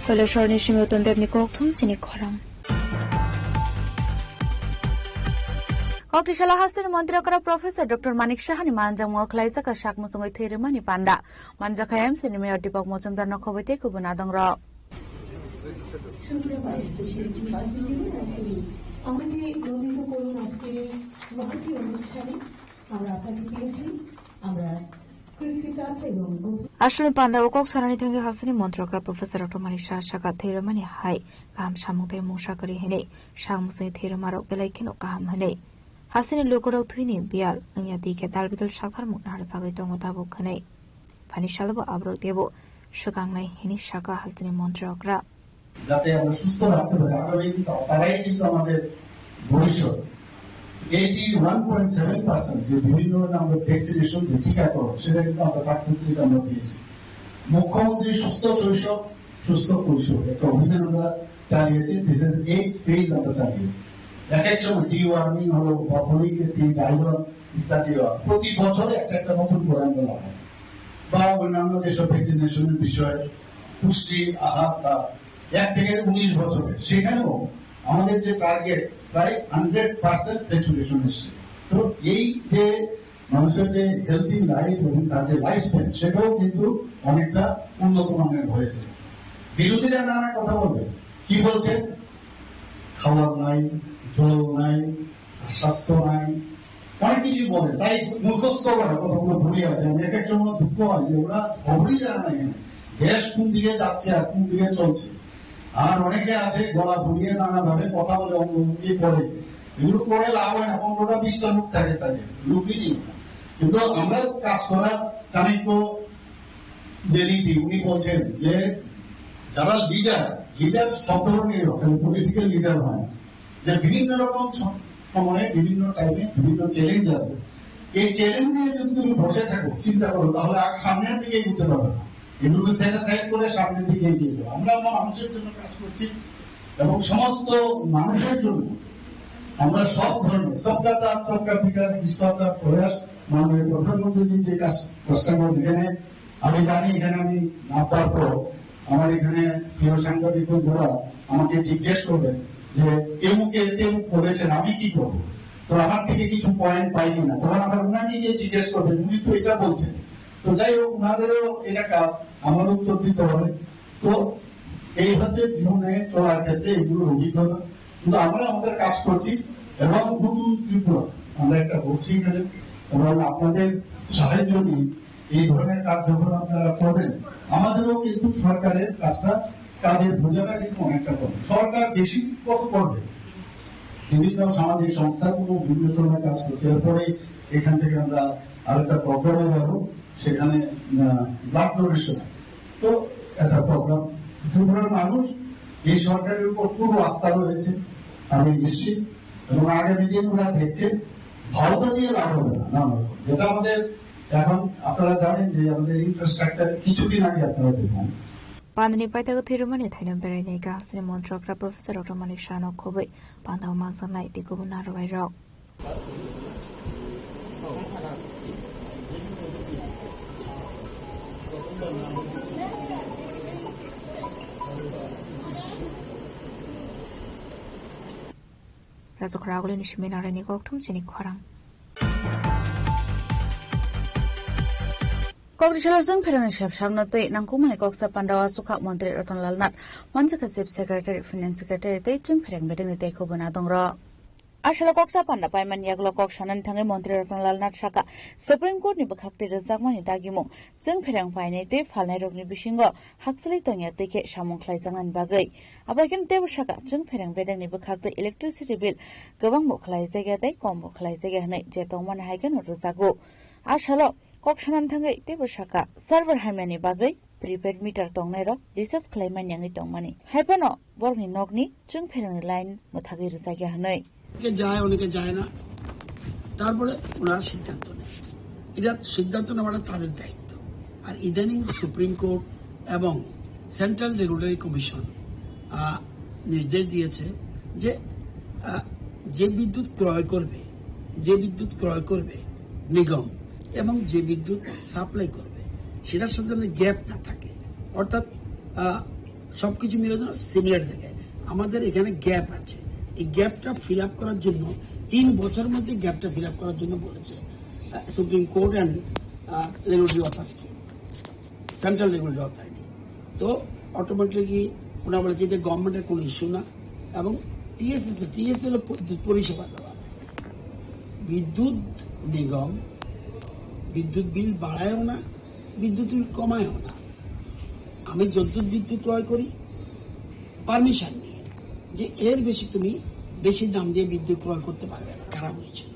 Kailasorni simi Uton Debni kokthum chini khorang. Koktisalo hasteni montri okra Professor Doctor Manik Sahani manjakmung khlaijak sak muchungwi thwi rwmani panda. Manjakha M C ni Mayor Deepak Majumdar no khobwi tei kubun adongrok. সুপ্রিয় উপস্থিতি, আজকে আমাদের গর্বিত করুণ আজকের এই মহতী অনুষ্ঠানে আমরা আপনাকে পেয়েছি। আমরা কৃতজ্ঞতা এবং গভীর Aswkni panda o kok sanani thangwi hasteni montri okra Professor Doctor Manik Saha saka thwi rwmani hai kaham samung tei mungsa kwrwi hinwi, sak muchungwi thwi rwmarok belai kheno kaham hinwi. Hasteni lukurok thwini biyal wngya di khe dalbidal saktharmung naharjagwi tongo tabuk hinwi. Phani salo bo aborok teibo swkangnai hinwi saka hasteni montri okra. যাতে আমরা সুস্থ রাখতে পারি, আগামী দিন তা-, তারাই কিন্তু আমাদের ভবিষ্যৎ। Eighty one point seven percent যে বিভিন্ন রকম আমরা ভ্যাকসিনেশন, যে টিকাকরণ, সেটা কিন্তু আমরা সাকসেস রেট আমরা পেয়েছি। মুখ্যমন্ত্রী সুস্থ শৈশব, সুস্থ কৈশোর একটা অভিযান আমরা চালিয়েছি, দিস ইজ এইট ফেজ আমরা চালিয়েছি। এক এক সময় ডিওয়ার্মিং হলো বা ফলিক অ্যাসিড, আয়রন ইত্যাদি দেওয়া। প্রতি বছর একটা একটা নতুন করে আমরা লাগাই। বা অন্যান্য যেসব ভ্যাকসিনেশনের বিষয়, পুষ্টি আহার বা এক থেকে উনিশ বছরে, সেখানেও আমাদের যে টার্গেট প্রায় হান্ড্রেড পার্সেন্ট স্যাচুরেশন এসছে। তো এই যে মানুষের যে হেলদি লাইফ এবং তার যে লাইফ স্প্যান, সেটাও কিন্তু অনেকটা উন্নত মানের হয়েছে। বিরোধীরা নানা কথা বলবে, কি বলছে? খাওয়ার নাই, জল নাই, স্বাস্থ্য নাই, অনেক কিছু বলে, তাই মুখস্থ করা কথাগুলো ভুলে আছে। আমি এক এক সময় দুঃখ হয় যে ওরা খবরই জানে না এখানে দেশ কোন দিকে যাচ্ছে আর কোন দিকে চলছে। আর অনেকে আছে গলা ফুলিয়ে নানাভাবে কথা বলে, অঙ্গভঙ্গি করে, এগুলো করে লাভ হয় না। পনেরোটা বিশটা লোক থাকে চাইলে, লোকই নেই। কিন্তু আমরা কাজ করার চাণক্য যে নীতি, উনি বলছেন যে যারা লিডার, লিডার সব ধরনের হয়, খালি পলিটিক্যাল লিডার হয় না। যে বিভিন্ন রকম স-, সময়ে, বিভিন্ন টাইমে বিভিন্ন চ্যালেঞ্জ আসবে। এই চ্যালেঞ্জ নিয়ে যদি তুমি বসে থাকো, চিন্তা করো, তাহলে আর সামনের দিকে এগোতে পারবে না। এগুলোকে সেট অ্যাসাইড করে সামনের দিকে এগিয়ে যাও। আমরা আমার মানুষের জন্য কাজ করছি এবং সমস্ত মানুষের জন্য আমরা সব ধরনের সবকা সাথ সবকা বিকাশ, বিশ্বকা প্রয়াস, মাননীয় প্রধানমন্ত্রীজি যে কাজ করছেন, যেখানে আমি জানি এখানে আমি নামতার পর আমার এখানে প্রিয় সাংবাদিক বন্ধুরা আমাকে জিজ্ঞেস করবেন যে এমুকে তেমুক বলেছেন, আমি কি করবো? তো আমার থেকে কিছু পয়েন্ট পাইনি না, তখন আবার ওনাকে গিয়ে জিজ্ঞেস করবেন, উনি তো এটা বলছেন। তো যাই হোক, ওনাদেরও এটা কাজ, আমার উত্তর দিতে হবে। তো এই হচ্ছে জীবনে চলার ক্ষেত্রে এগুলোর অভিজ্ঞতা। কিন্তু আমরা আমাদের কাজ করছি এবং নতুন ত্রিপুরা আমরা একটা বলছি এখানে, এবং আপনাদের সাহায্য নিয়ে এই ধরনের কাজ যখন আপনারা করবেন, আমাদেরও কিন্তু সরকারের কাজটা, কাজের বোঝাটা কিন্তু অনেকটা কম। সরকার বেশি কত করবে, বিভিন্ন সামাজিক সংস্থাগুলো বিভিন্ন সময় কাজ করছে। এরপরে এখান থেকে আমরা আরেকটা প্রোগ্রামে যাব, সেখানে ব্লাড ডোনেশন। তো একটা প্রোগ্রাম, ত্রিপুরার মানুষ এই সরকারের উপর পুরো আস্থা রয়েছে, আমি নিশ্চিত। এবং আগামী দিন ওরা দেখছে, ভাওতা দিয়ে লাভ হবে না। না, না, যেটা আমাদের এখন আপনারা জানেন যে আমাদের ইনফ্রাস্ট্রাকচার কিছুদিন আগে আপনারা দেখুন। Pandani paithago thwirwmani thaino berainai kahasni monthrokra Professor Doctor Manik Sahano khobwi pandao manjaknai tei kubun narwai rok. Rajok Raguli ni simi narani kokthum chini khorang. Kokri salo chwng pherangni sep sabno twi nangkukmani koksa pandao aswkha Montri Ratan Lal Nath, manjakha Chief Secretary, Finance Secretary tei chwng pherang bedengni tei kubun adongrok. Asalo koksa panda paimani yagulo kok sanani thangwi Montri Ratan Lal Nath sakha, Supreme Court ni bwkhak twi rwjakmani dagimung chwng pherang painai tei phalnairokni bisingo hakchwlwi tongya twi khe samung khlaijaknani bagwi. Abo hai kheno teibo sakha, chwng pherang bedengni bwkhak twi electricity bill kwbangbo khlaijakya tei kombo khlaijakya hwnwi je tongmani hai kheno rwjago. Asalo kok sanani thangwi teibo sakha, server hamyani bagwi prepaid meter tongnairok recharge khlai manyangwi tongmani. Hai phano borokni nokni chwng pherangni line mwthagwi rwjakya hwnwi. অনেকে যায়, অনেকে যায় না। তারপরে ওনারা সিদ্ধান্ত নেয়। এটা সিদ্ধান্ত নেওয়াটা তাদের দায়িত্ব। আর ইদানিং সুপ্রিম কোর্ট এবং সেন্ট্রাল রেগুলেটরি কমিশন, আহ, নির্দেশ দিয়েছে যে, আহ, যে বিদ্যুৎ ক্রয় করবে, যে বিদ্যুৎ ক্রয় করবে নিগম এবং যে বিদ্যুৎ সাপ্লাই করবে, সেটার সাথে যেন গ্যাপ না থাকে। অর্থাৎ, আহ, সবকিছু মিলে যেন সিমিলার থাকে। আমাদের এখানে গ্যাপ আছে, এই গ্যাপটা ফিল আপ করার জন্য, তিন বছর মধ্যে গ্যাপটা ফিল আপ করার জন্য বলেছে, ah, supreme court and, ah, regulatory authority, central regulatory authority. তো অটোমেটিকলি ওনারা বলেছে এটা গভর্নমেন্টের কোনো ইস্যু না, এবং টিএসএস, টিএসএস হলো প-, পরিষেবা দেওয়া। বিদ্যুৎ নিগম বিদ্যুৎ বিল বাড়ায়ও না, বিদ্যুৎ বিল কমায়ও না। আমি যদ্দূর বিদ্যুৎ ক্রয় করি পারমিশন নিয়ে, যে এর বেশি তুমি বেশি দাম দিয়ে বিদ্যুৎ ক্রয় করতে পারবে না। খারাপ হয়েছিল,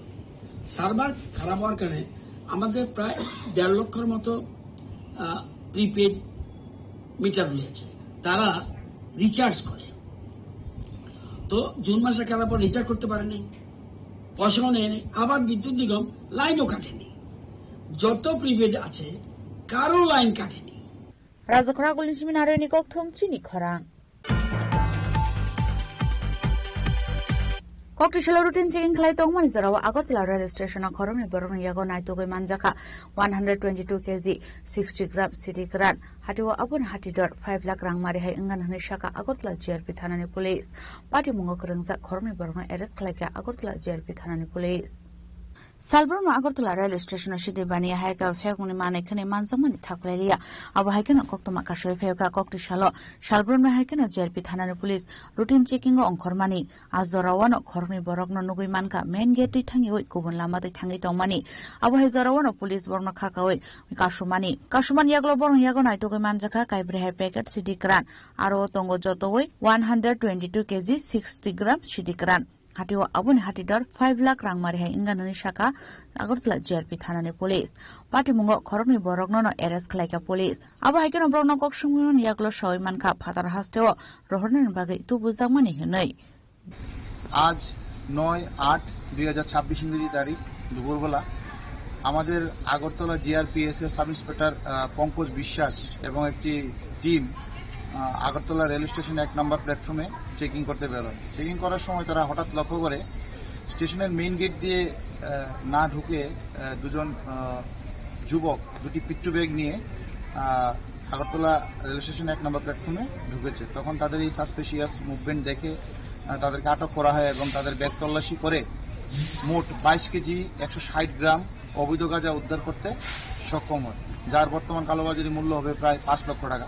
সার্ভার খারাপ হওয়ার কারণে আমাদের প্রায় দেড় লক্ষর মতো, আহ, প্রিপেড মিটার রয়েছে, তারা রিচার্জ করে। তো জুন মাসে খারাপ হওয়ার রিচার্জ করতে পারেনি, পয়সাও নেয়নি, আবার বিদ্যুৎ নিগম লাইনও কাটেনি। যত প্রিপেড আছে, কারো লাইন কাটেনি। Rajok Ragulni simi narwini kokthum chini khorang. Kokri salo routine checking khlai tongmani jorao Agartala rail station o khoroknwi borokni yago naitugwi manjakha one hundred twenty two kg sixty gram sidi kwran. Hatio aboni hati dor five lakh rang mari hai wngkha hwnwi sakha Agartala G R P thanani police. Patimungo kwrwngjak khoroknwi borokno arrest khlaikha Agartala G R P thanani police. Salbrumno Agartala rail station o sidi baniya hai khe phekmungni manwi khwnwi manjakmani thaklailiya. Abo hai kheno koktwma kasui phaiwkha kokti salo. Salbrumno hai kheno G R P thanani police routine checking o ongkhormani. A jorao ano khoroknwi borokno nugwi mankha main gate twi thangiwi kubun lama twi thangwi tongmani. Abo hai jorao ano police borokno khakaui kasumani. Kasumani yagulo borokni yago naitugwi manjakha kaibrwi hai packet sidi kwran. Aro tongo jotoui one hundred twenty two kg sixty gram sidi kwran. Hatio aboni hati dor five lakh rang mari hai wngkha hwnwi sakha Agartala G R P thanani police. Patimungo khoroknwi borokno no arrest khlaikha police. Abo hai kheno borokno kok sumui mani yagulo saui mankha phatar hasteo rohornani bagwi tubujakmani hwnwi. আজ নয় আট দুই হাজার ছাব্বিশ ইংরেজি তারিখ দুপুরবেলা আমাদের আগরতলা জিআরপিএস এর সাব ইন্সপেক্টর, আহ, পঙ্কজ বিশ্বাস এবং একটি টিম, আহ, আগরতলা রেল স্টেশন এক নম্বর প্ল্যাটফর্মে চেকিং করতে বেরোয়। চেকিং করার সময় তারা হঠাৎ লক্ষ্য করে স্টেশনের মেইন গেট দিয়ে, আহ, না ঢুকে, আহ, দুজন, আহ, যুবক দুটি পিট্টু ব্যাগ নিয়ে আহ, আগরতলা রেল স্টেশন এক নম্বর প্ল্যাটফর্মে ঢুকেছে। তখন তাদের এই সাসপিশিয়াস মুভমেন্ট দেখে, আহ, তাদেরকে আটক করা হয় এবং তাদের ব্যাগ তল্লাশি করে মোট বাইশ কেজি একশো ষাট গ্রাম অবৈধ গাঁজা উদ্ধার করতে সক্ষম হয়, যার বর্তমান কালোবাজারি মূল্য হবে প্রায় পাঁচ লক্ষ টাকা।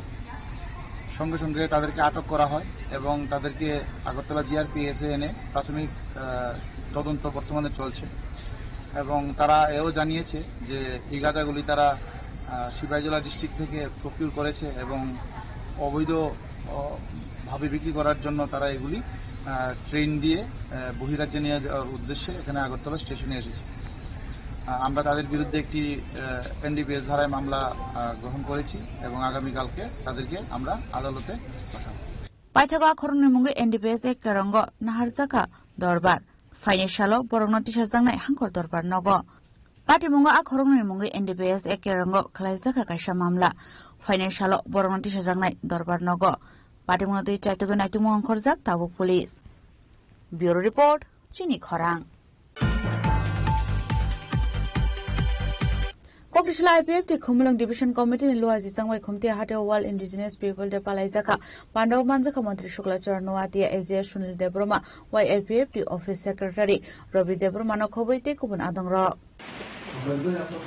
সঙ্গে সঙ্গে তাদেরকে আটক করা হয় এবং তাদেরকে আগরতলা জিআরপিএস এ এনে প্রাথমিক, আহ, তদন্ত বর্তমানে চলছে। এবং তারা এও জানিয়েছে যে এই গাঁজাগুলি তারা, আহ, সিপাহীজলা ডিস্ট্রিক্ট থেকে প্রকিউর করেছে এবং অবৈধ, আহ, ভাবে বিক্রি করার জন্য তারা এগুলি, আহ, ট্রেন দিয়ে, আহ, বহিরাজ্যে নিয়ে যাওয়ার উদ্দেশ্যে এখানে আগরতলা স্টেশনে এসেছে। আহ, আমরা তাদের বিরুদ্ধে একটি, আহ, এনডিপিএস ধারায় মামলা, আহ, গ্রহণ করেছি এবং আগামীকালকে তাদেরকে আমরা আদালতে পাঠাবো। Paithago a khoroknwi mungwi N D P S A Kerongo naharjakha dorbar. Phainai salo borokno tisajaknai Hangkor dorbar nogo. Patimungo a khoroknwi mungwi N D P S A Kerongo khwlaijakha kaisa mamla. Phainai salo borokno tisajaknai dorbar nogo. Patimungno twi chaitugwi naitumung ongkhorjak tabuk police. Bureau report, Chini Khorang. Kokdisla I P F T Khumulwng Division Committee ni luaji changbai khumti hati o World Indigenous People Day palaijakha. Pandao manjakha Montri Shukla Charan Noatia, A G S Sunil Debbarma, Y I P F T Office Secretary Ravi Debbarma no khobwi tei kubun adongrok. Hello, hello, hello,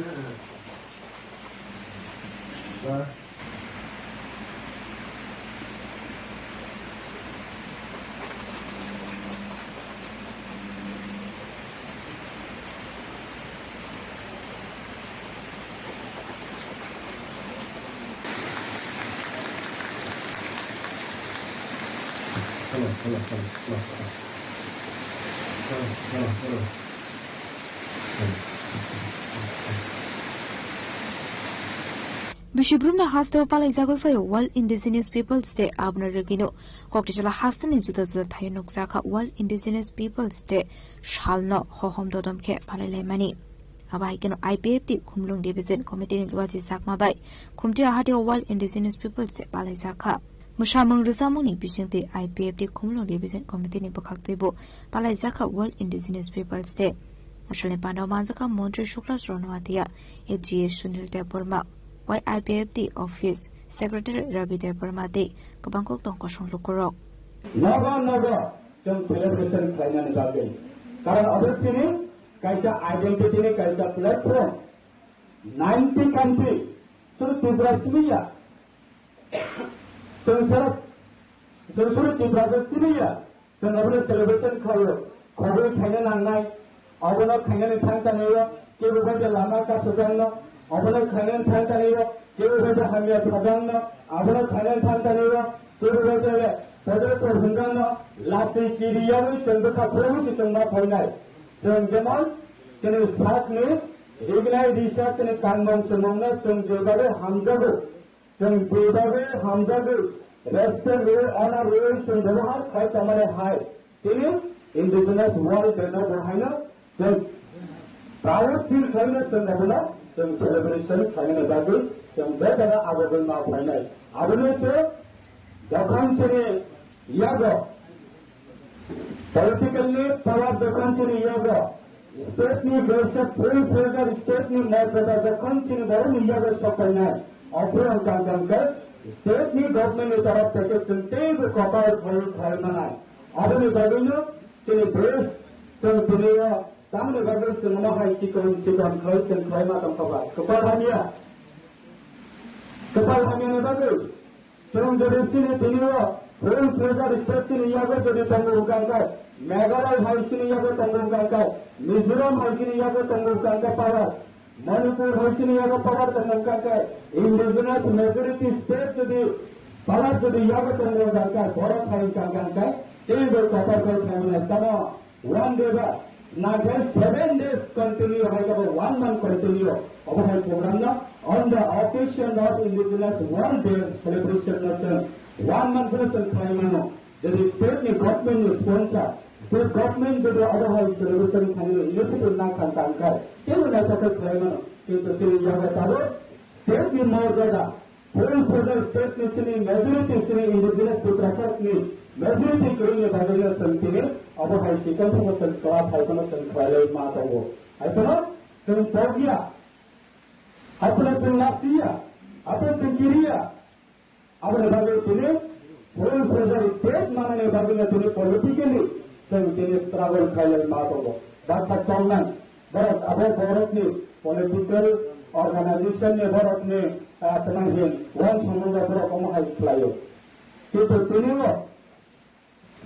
hello. Hello, hello, hello. Bisi brumna hasteo palaijagwi phaio World Indigenous Peoples Day. Aboni rwgwino Kokdisla hasteni juda juda thaio nukjakha World Indigenous Peoples Day salno hohom dodom khe palailaimani. Abo hai kheno I P F T Khumulwng Division Committee ni luaji chakma bai khumti ahati o World Indigenous Peoples Day palaijakha. Mwsamung rwchapmungni bisingtwi I P F T Khumulwng Division Committee ni bwkhaktwibo palaijakha World Indigenous Peoples Day. Asalni pandao manjakha Montri Shukla Charan Noatia, A G S Sunil Debbarma, Y I P F T Office Secretary Ravi Debbarma tei kwbang kok tong kosong lukurok. Nogo nogo chwng celebration khlainani bagwi. Karon abo chini kaisa identity ni kaisa platform. Ninety country, suru Tripura simi ya. Chwng suru, chwng suru Tripura se simi ya. Chwng abono celebration khlaio. Khogwi khaina nangnai. Abono khainani thang tanio. Kebo bai de lama kasujangno. Abono khainani thang tanio. Kebo bai de hamya sajangno. Abono khainani thang tanio. Kebo bai de le. Podre por hungangno. Lasi kiri yawi chwng bwkha khulumwi se chwng ma phainai. Chwng jemon, chini sakni rignai risa chini tangmung chumungno chwng jebagwi hamjago, chwng jebagwi hamjagwi, respect rwi, honor rwi chwng bebohar khlai tongmani hai. Tini Indigenous World Day no bo haino chwng proud feel khlaino chwng abono chwng celebration khlainani bagwi chwng bebak abo wngma phainai. Aboni se jokhon chini yago, political ni power jokhon chini yago, state ni kaisa full fledged state ni morjada jokhon chini borok ni yago sopainai, ophuru wngkha wngkha state ni government ni torof theke chwng teibo kotor khlaiwi khlai manai. Aboni bagwino chini base chwng tini o tamni bagwi chwng omo hai chikon chikon khlai chwng khlai ma tongkha ba. Kwpal hamya, kwpal hamya ni bagwi. Chwng jodi chini tini o full fledged state chini yago jodi tongo wngkha khe, Meghalaya hai chini yago tongo wngkha khe, Mizoram hai chini yago tongo wngkha khe power, Manipur hai chini yago power tongo wngkha khe, indigenous majority state jodi power jodi yago tongo wngkha khe, borok hai wngkha khe, teibo kotor khe khaimani tamo. One day ba, na khe seven days continue, hai khe bo one month continue. Obo hai program no on the occasion of Indigenous World Day celebration no chwng one month no chwng khlai mano. Jodi state ni government ni sponsor, state government jodi obo hai celebration khlai mano, initiative na khan tang khe, teibo naithok khe khlai mano. Kintu chini yago tabuk state ni morjada, full federal state ni chini majority chini indigenous Tiprasa ni majority kwrwng ni bagwi no chwng tini obo hai chikon thangma chwng kla phai phano chwng khlai lai ma tongo. Hai phano chwng tokya, hai phano chwng lasiya, Abo chwng kiriya. Aboni bagwi tini full fledged state manani bagwi no tini politically chwng tini struggle khailai ma tongo. Baksa chomnai borok abo borokni political organization ni borokni, ah, tamo hin uansukmung borok omo hai khlaio. Kintu tini o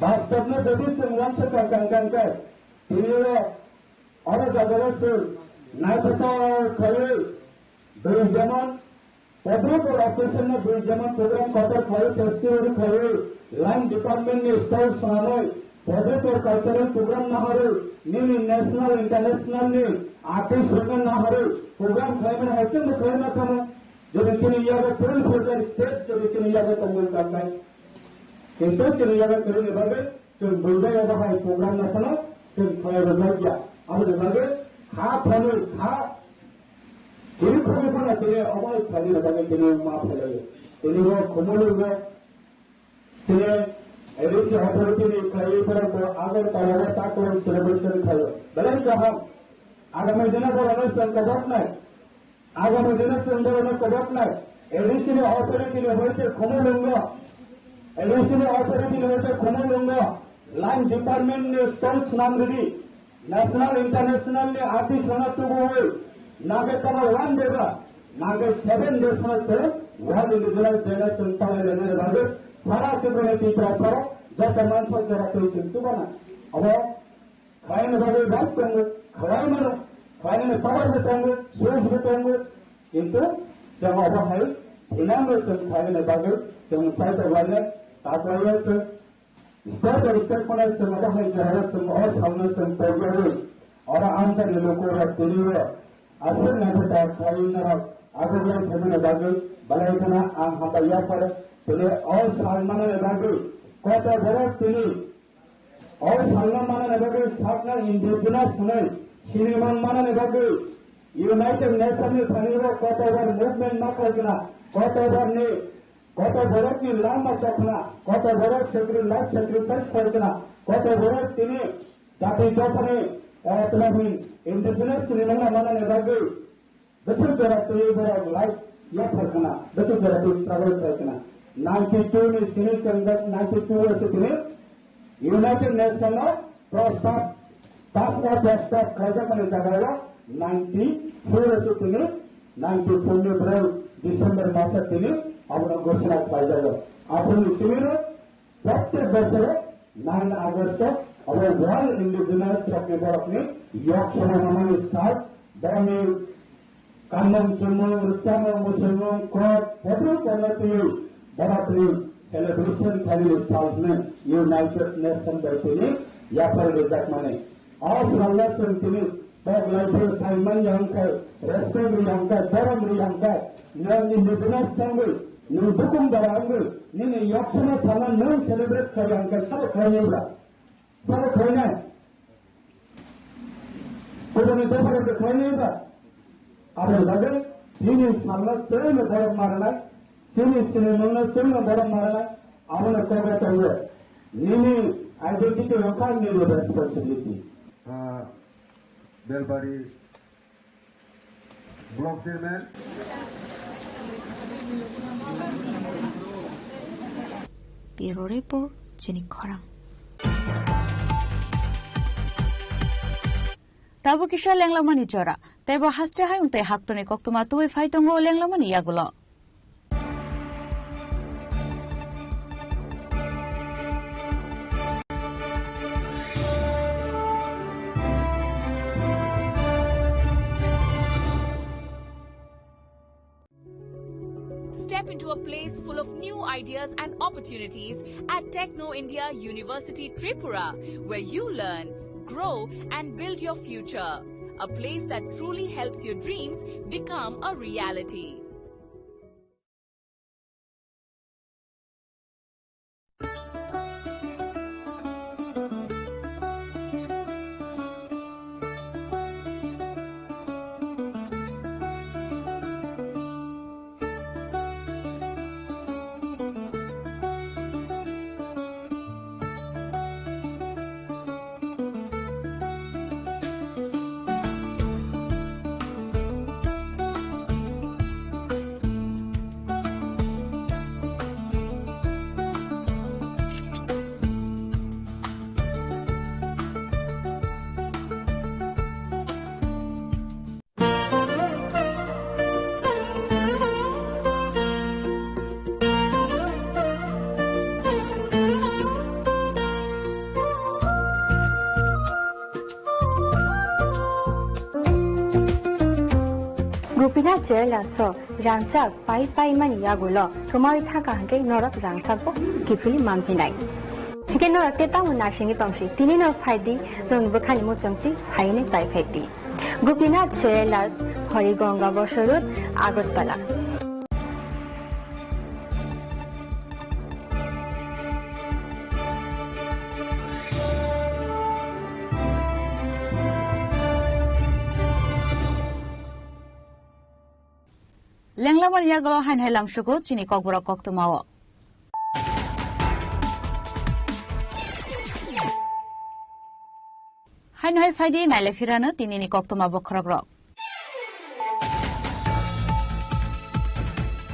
Bastobno jodi chwng uansukha kang kang khe, tini o oro jagao chwng naithothok khaiwi, bwrwi jemon public or occasion no bwrwi jemon program kotor khaiwi, festival khaiwi, line department ni stall swnamwi, public or cultural program naharwi, nini national, international ni artist rokno naharwi program khlaimani hai chwngno khlai ma thangmo. Jodi chini yago full fledged state, jodi chini yago tongmani kang khe. Kintu chini yago kwrwini bagwi chwng buibai obo hai program no phano chwng khlai rwjak ya. Aboni bagwi kha phano kha chini khogwi phano tini obo hai khlainani bagwi tini ma phailaio. Tini bo Khumulwngo tini A D C authority ni khlaiwi borok bo Agartala o takhuk celebration khlaio. Belai kaham. Agami dino borokno chwng koboknai. Agami dino chwng borokno koboknai, A D C ni authority ni hoite Khumulwngo, A D C ni authority ni hoite Khumulwngo, line department ni stall swnam ridi, national international ni artist rokno tubuwi, nage tamo one day ba, nage seven days no chwng World Indigenous Day no chwng palai lainani bagwi sara Tripura ni Tiprasa rok joto mansok jora twi chwng tubana. Abo Khlaina bagwi bai tongo, khlai mano, khlainani power bo tongo, source bo tongo, kintu chwng obo hai thinango chwng khlainani bagwi chwng sai tonglai nai, ta khlaiya chwng step by step phano chwng obo hai jorao chwng o salno chwng tongyawi, oro amchaini lukurok tini o aswk naithothok khlaiwi norok aguglai phaimani bagwi belai kheno ang hambai yaphar tini o sal manani bagwi koto borok tini O salno manani bagwi sakno indigenous hwnwi siniman manani bagwi United Nation ni thani o kotobar movement ma khlai khna, kotobar ni, koto borok ni langma chokna, koto borok sacrifice, sacrifice khlai khna, koto borok tini jati dophani, eh, tini indigenous siniman manani bagwi Bwswk jora twiwi borok life yaphar khna, bwswk jora twi struggle khlai khna. Ninety two ni simi chwngjak, ninety two o se tini United Nation o prostab, pasra prostab khlaijak mani jaga o ninety four o se tini, ninety four ni bwrwi December maso tini abono ghoshona khlaijago. Aphuru ni simi no Prottek bosoro nine August o abo World Indigenous rokni borokni yok sono hwnmani sal, borokni kanmung chumung, rwchapmung, muchungmung, kok, bodol bodol twiwi borokni celebration khainani sal hwnwi United Nations bai tini yaphar rijakmani. O salno chwng tini Tok lai phuru sai man ya hwn khai, respect ri ya hwn khai, borom ri ya hwn khai, nwng indigenous wngwi, nwng dukung dara wngwi, nini yoksano sana nwng celebrate khai ya hwn khai, sabo khai nai ba? Sabo khai nai? Kubuni dophani khai nai ba? Aboni bagwi chini salno chwngno borom ma rwnai, chini sinimungno chwngno borom ma rwnai, abono kok tongo. Nini identity wngkha nini responsibility. Ah, Belbari Block Chairman. Bureau Report, Chini Khorang. Tabuk kisa lenglamani jora. Teibo haste hayung tei haktorni koktwma tubui phai tongo lenglamani yagulo. Step into a place full of new ideas and opportunities at Techno India University Tripura, where you learn, grow, and build your future. A place that truly helps your dreams become a reality. Jewellers o rangchak pai pai mani yagulo thumawi thangkha hwnkhe norok rangchak bo kiphilwi manphinai. Hwnkhe norok tei tamo naisingwi tongsi, tini no phaidi, norokni bwkhani muchungtwi phainwi pai phaidi. Gopinath Jewellers, Harigonga Bosor Road, Agartala. Lenglamani yagulo haino hai lamsugo chini kokborok koktwmao. Haino hai phaidi naile phirano tinini koktwma bokhorokrok.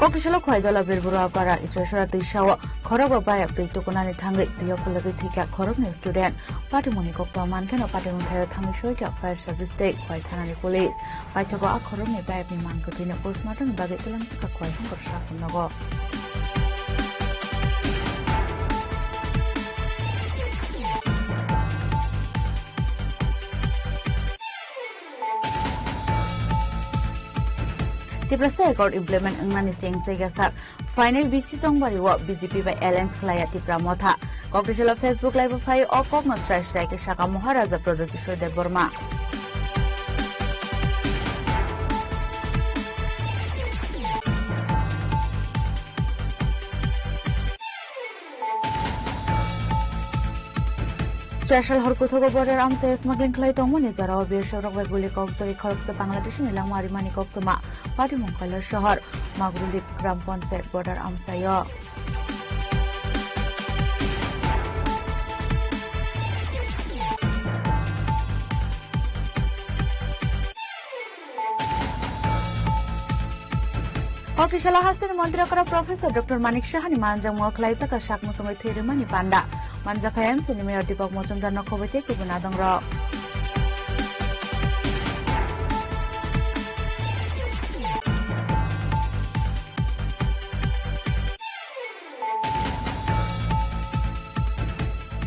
Kokisalo Khwai Dola Birburu Apara Ichoisora twisao khorokbo bayap twi tukunani thangwi twiyo phologwi thwikha khoroknwi student. Patimungni koktwma mankheno patimung thaio thangwi soikha fire service tei Khwai thanani police. Paithago a khoroknwi bayapni mang kwthwino postmortem ni bagwi twlangjakha Khwai hwnkhor sakhumnogo. Tiprasa Accord implement wngnani cheng saiga sak final B C Chongbari o B J P bai alliance khlaiya Tipra Motha. Kokisalo Facebook live o phai o kokno srai srai khe saka Maharaja Pradyot Kishore Debbarma. Special hor kuthogo border amchai smuggling khlai tongmani jorao birsakrok bai guli kok twi khoroksa Bangladesh ni langma rimani koktwma. Patimung Kailash Sohor, Magrulik Gram Panchayat border amchaio. Kokisalo hasteni montri okra Professor Doctor Manik Sahani manjakmung khlaijak sak muchungwi thwi rwmani panda. Manjakha M C ni Mayor Deepak Majumdar no khobwi tei kubun adongrok.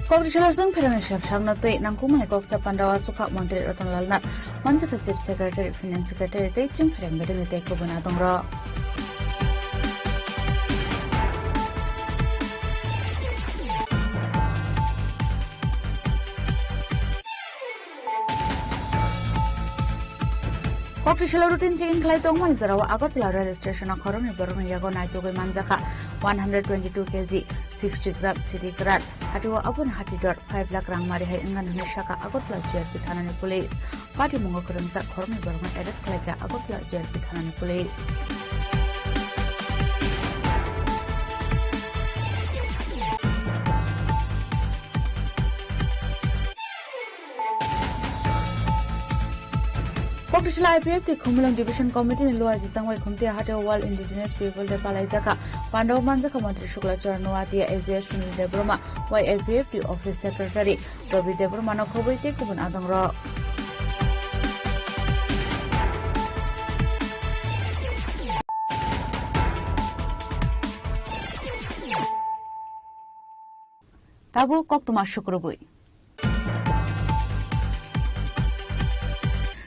Kokri salo chwng pherangni sep sakno twi nangkukmani kok sa pandao achukha montri Ratan Lal Nath, manjakha Chief Secretary, Finance Secretary tei chwng pherang bedengni tei kubun adongrok. Kokri salo routine checking khlai tongmani jorao Agartala rail station o khoroknwi borokni yago naitugwi manjakha one hundred twenty-two K G, sixty gram siri kwran, hatio aboni hati dot five lakh rang mari hai wngna hwnwi sakha Agartala G R P thanani police. Patimungo kwrwngjak khoroknwi borokno arrest khlaikha Agartala G R P thanani police. Kokri salo I P F T Khumulwng Division Committee ni luaijijak bai Khumtia hatio World Indigenous People Day palaijakha. Pandao manjakha Montri Shukla Charan Noatia, A G S Sunil Debbarma, Y I P F T Office Secretary Ravi Debbarma no khobwi tei kubun adongrok. Tabuk koktwma sukrubwi.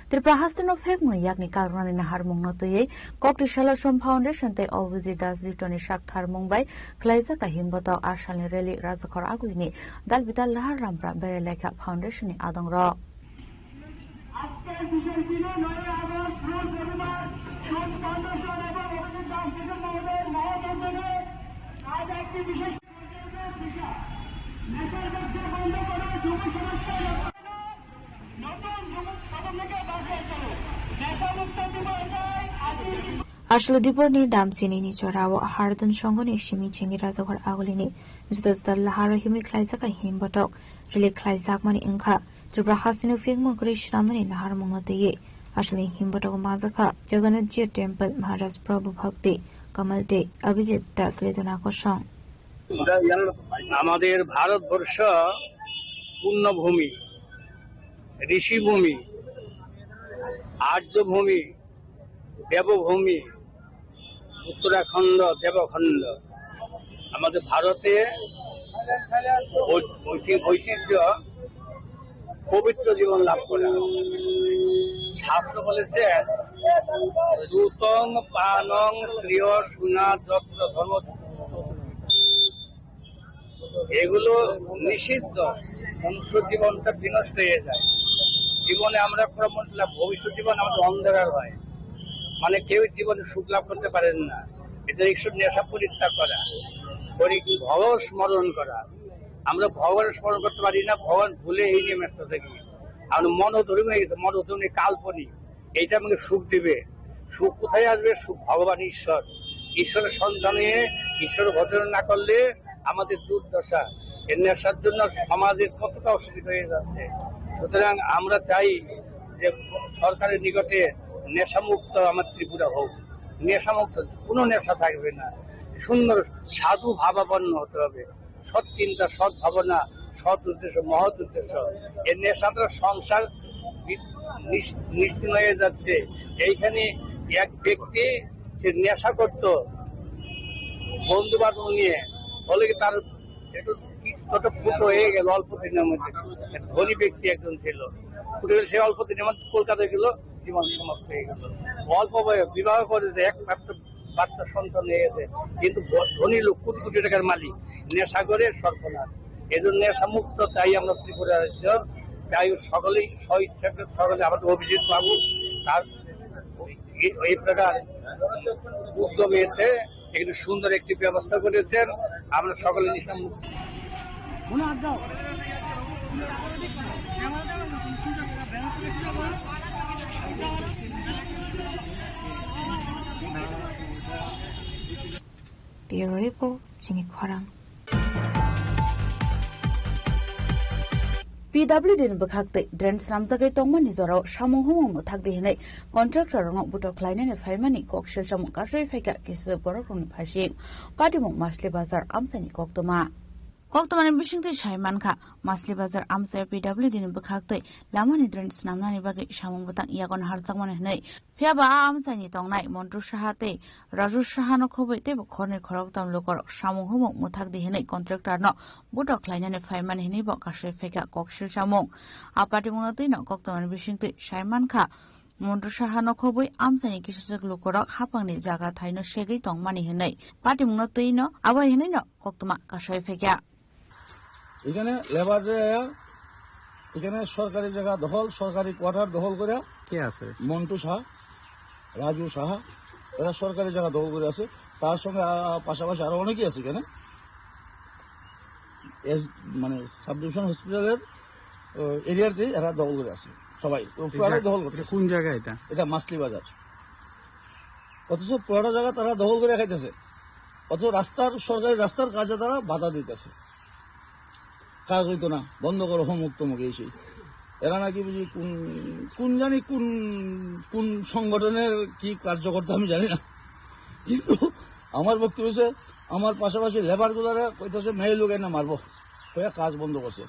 Tripura hasteno phekmung yakni kagrwnani naharmungno twiwi Kokri Salosom Foundation tei Obhijit Das Bitto ni saktharmung bai khlaijak kahim botok a salni rally Rajakhor agulini Dalbidal Lahar Rampra Berelaikha Foundation ni adongrok. আজকের বিশেষ দিনে নয়ই আগস্ট রোজ রবিবার সোম ফাউন্ডেশন এবং অভিজিৎ দাস কিশোর মহোদয়ের মহোদ্যোগে আজ একটি বিশেষ Aswk Dipor ni Damchini ni jorao Hardun Songho ni simi chini Rajakhor agulini juda juda laharo himwi khlaijak him botok release khlaijakmani wngkha. Tripura hasteni phikmung kwrwi swnamnani naharmungno twiwi aswkni him botogo manjakha Jagannathji Temple, Maharaj Prabhu Bhakti, Kamal tei Abhijit Das Ledona kosong. আমাদের ভারতবর্ষ পুণ্যভূমি, ঋষিভূমি, আর্যভূমি, দেবভূমি, উত্তরাখণ্ড, দেবখণ্ড। আমাদের ভারতে ঐ-, ঐতি-, ঐতিহ্য পবিত্র জীবন লাভ করা। শাস্ত্র বলেছে, "রুতং পানং শ্রিয় সুনা যত্র ধর্ম।" এগুলো নিষিদ্ধ। মনুষ্য জীবনটা বিনষ্ট হয়ে যায়। জীবনে আমরা কোনো মন-, ভবিষ্যৎ জীবন আমাদের অন্ধকার হয়, মানে কেউ জীবনে সুখ লাভ করতে পারেন না। এটা ঈশ্বর নেশা পরিত্যাগ করা, হরি ভগবান স্মরণ করা। আমরা ভগবান স্মরণ করতে পারি না, ভগবান ভুলে এই নিয়ে ব্যস্ত থাকি। আমরা মনোধর্মী হয়ে গেছে, মনোধর্মী কাল্পনিক। এইটা আমাকে সুখ দিবে। সুখ কোথায় আসবে? সুখ ভগবান ঈশ্বর। ঈশ্বরের সন্তান হয়ে ঈশ্বর ভজন না করলে আমাদের দুর্দশা। এই নেশার জন্য সমাজের কতটা অসুবিধা হয়ে যাচ্ছে। সুতরাং আমরা চাই যে সরকারের নিকটে নেশামুক্ত আমার ত্রিপুরা হোক, নেশামুক্ত, কোনো নেশা থাকবে না, সুন্দর সাধু ভাবাপন্ন হতে হবে। সৎ চিন্তা, সৎ ভাবনা, সৎ উদ্দেশ্য, মহৎ উদ্দেশ্য। এর নেশাটা সংসার বি-, নিস-, নিশ্চিহ্ন হয়ে যাচ্ছে। এইখানে এক ব্যক্তি, সে নেশা করত বন্ধু বান্ধব নিয়ে, ফলে কি তার একটু চিত্তটা ফুটো হয়ে গেল অল্প দিনের মধ্যে। এক ধনী ব্যক্তি একজন ছিল, ফুটো হয়ে সে অল্প দিনের মধ্যে কলকাতায় গেল, জীবন সমাপ্ত হয়ে গেল। অল্প বয়স বিবাহ করে যে একমাত্র বাচ্চা সন্তান হয়ে গেছে, কিন্তু ব-, ধনী লোক, কোটি কোটি টাকার মালিক, নেশা করে সর্বনাশ। এই জন্য নেশা মুক্ত চাই আমরা ত্রিপুরা রাজ্য, চাই সকলেই স্বইচ্ছাকৃত, সকলে আমাদের অভিজিৎ বাবু তার এই, এই প্রকার উদ্যমে এতে একটি সুন্দর একটি ব্যবস্থা করেছেন। আমরা সকলে নেশা মুক্ত। Bureau Report, chini khorang. P W D ni bwkhak twi drain swnamjagwi tongmani jorao samung humung mwthak di hwnwi contractor rokno butok khlainani phaimani kok silsamung kasui phaikha kisa borok rokni phasing. Patimung Masli Bazar amchaini koktwma. Koktwmani bisingtwi sai mankha, Masli Bazar amchaio P W D ni bwkhak twi lamani drain swnamnani bagwi samung bwtang yago naharjakmani hwnwi. Phiya ba a amchaini tongnai Montu Saha tei Raju Saha no khobwi teibo khornwi khoroktham lukorok samung humung mwthak di hwnwi contractor no butok khlainani phaimani hwnwi bo kasui phaikha kok silsamung. A patimungno twino koktwmani bisingtwi sai mankha, Montu Saha no khobwi amchaini kisachwk lukorok haphangni jaga thaino segwi tongmani hwnwi patimungno twino abo hwnwino koktwma kasui phaikha. এখানে লেবার রে আয়া, এখানে সরকারি জায়গা দখল, সরকারি কোয়ার্টার দখল করে কে আছে? মন্টু সাহা, রাজু সাহা, এরা সরকারি জায়গা দখল করে আছে। তার সঙ্গে, আ, পাশাপাশি আরো অনেকেই আছে এখানে। এস-, মানে সাব ডিভিশন হসপিটালের, ও, এরিয়াতে এরা দখল করে আছে সবাই। ও, এই পুরাটাই জায়গা, দখল এটা করতেছে। কোন জায়গা এটা? এটা মাসলি বাজার। অথচ পুরাটা জায়গা তারা দখল করে খাইতেছে। অথচ রাস্তার, সরকারি রাস্তার কাজে তারা বাধা দিতেছে। কাজ হইতো না, বন্ধ করো, অমুক তমুক, এই সেই। এরা নাকি বুঝি কোন, কোন জানি কোন, কোন সংগঠনের কি কার্যকর্তা আমি জানি না, কিন্তু আমার বক্তব্য হচ্ছে, আমার পাশাপাশি লেবার গুলারে কইতেছে, "মেয়ে লোক এনে মারবো," কইয়া কাজ বন্ধ করছে।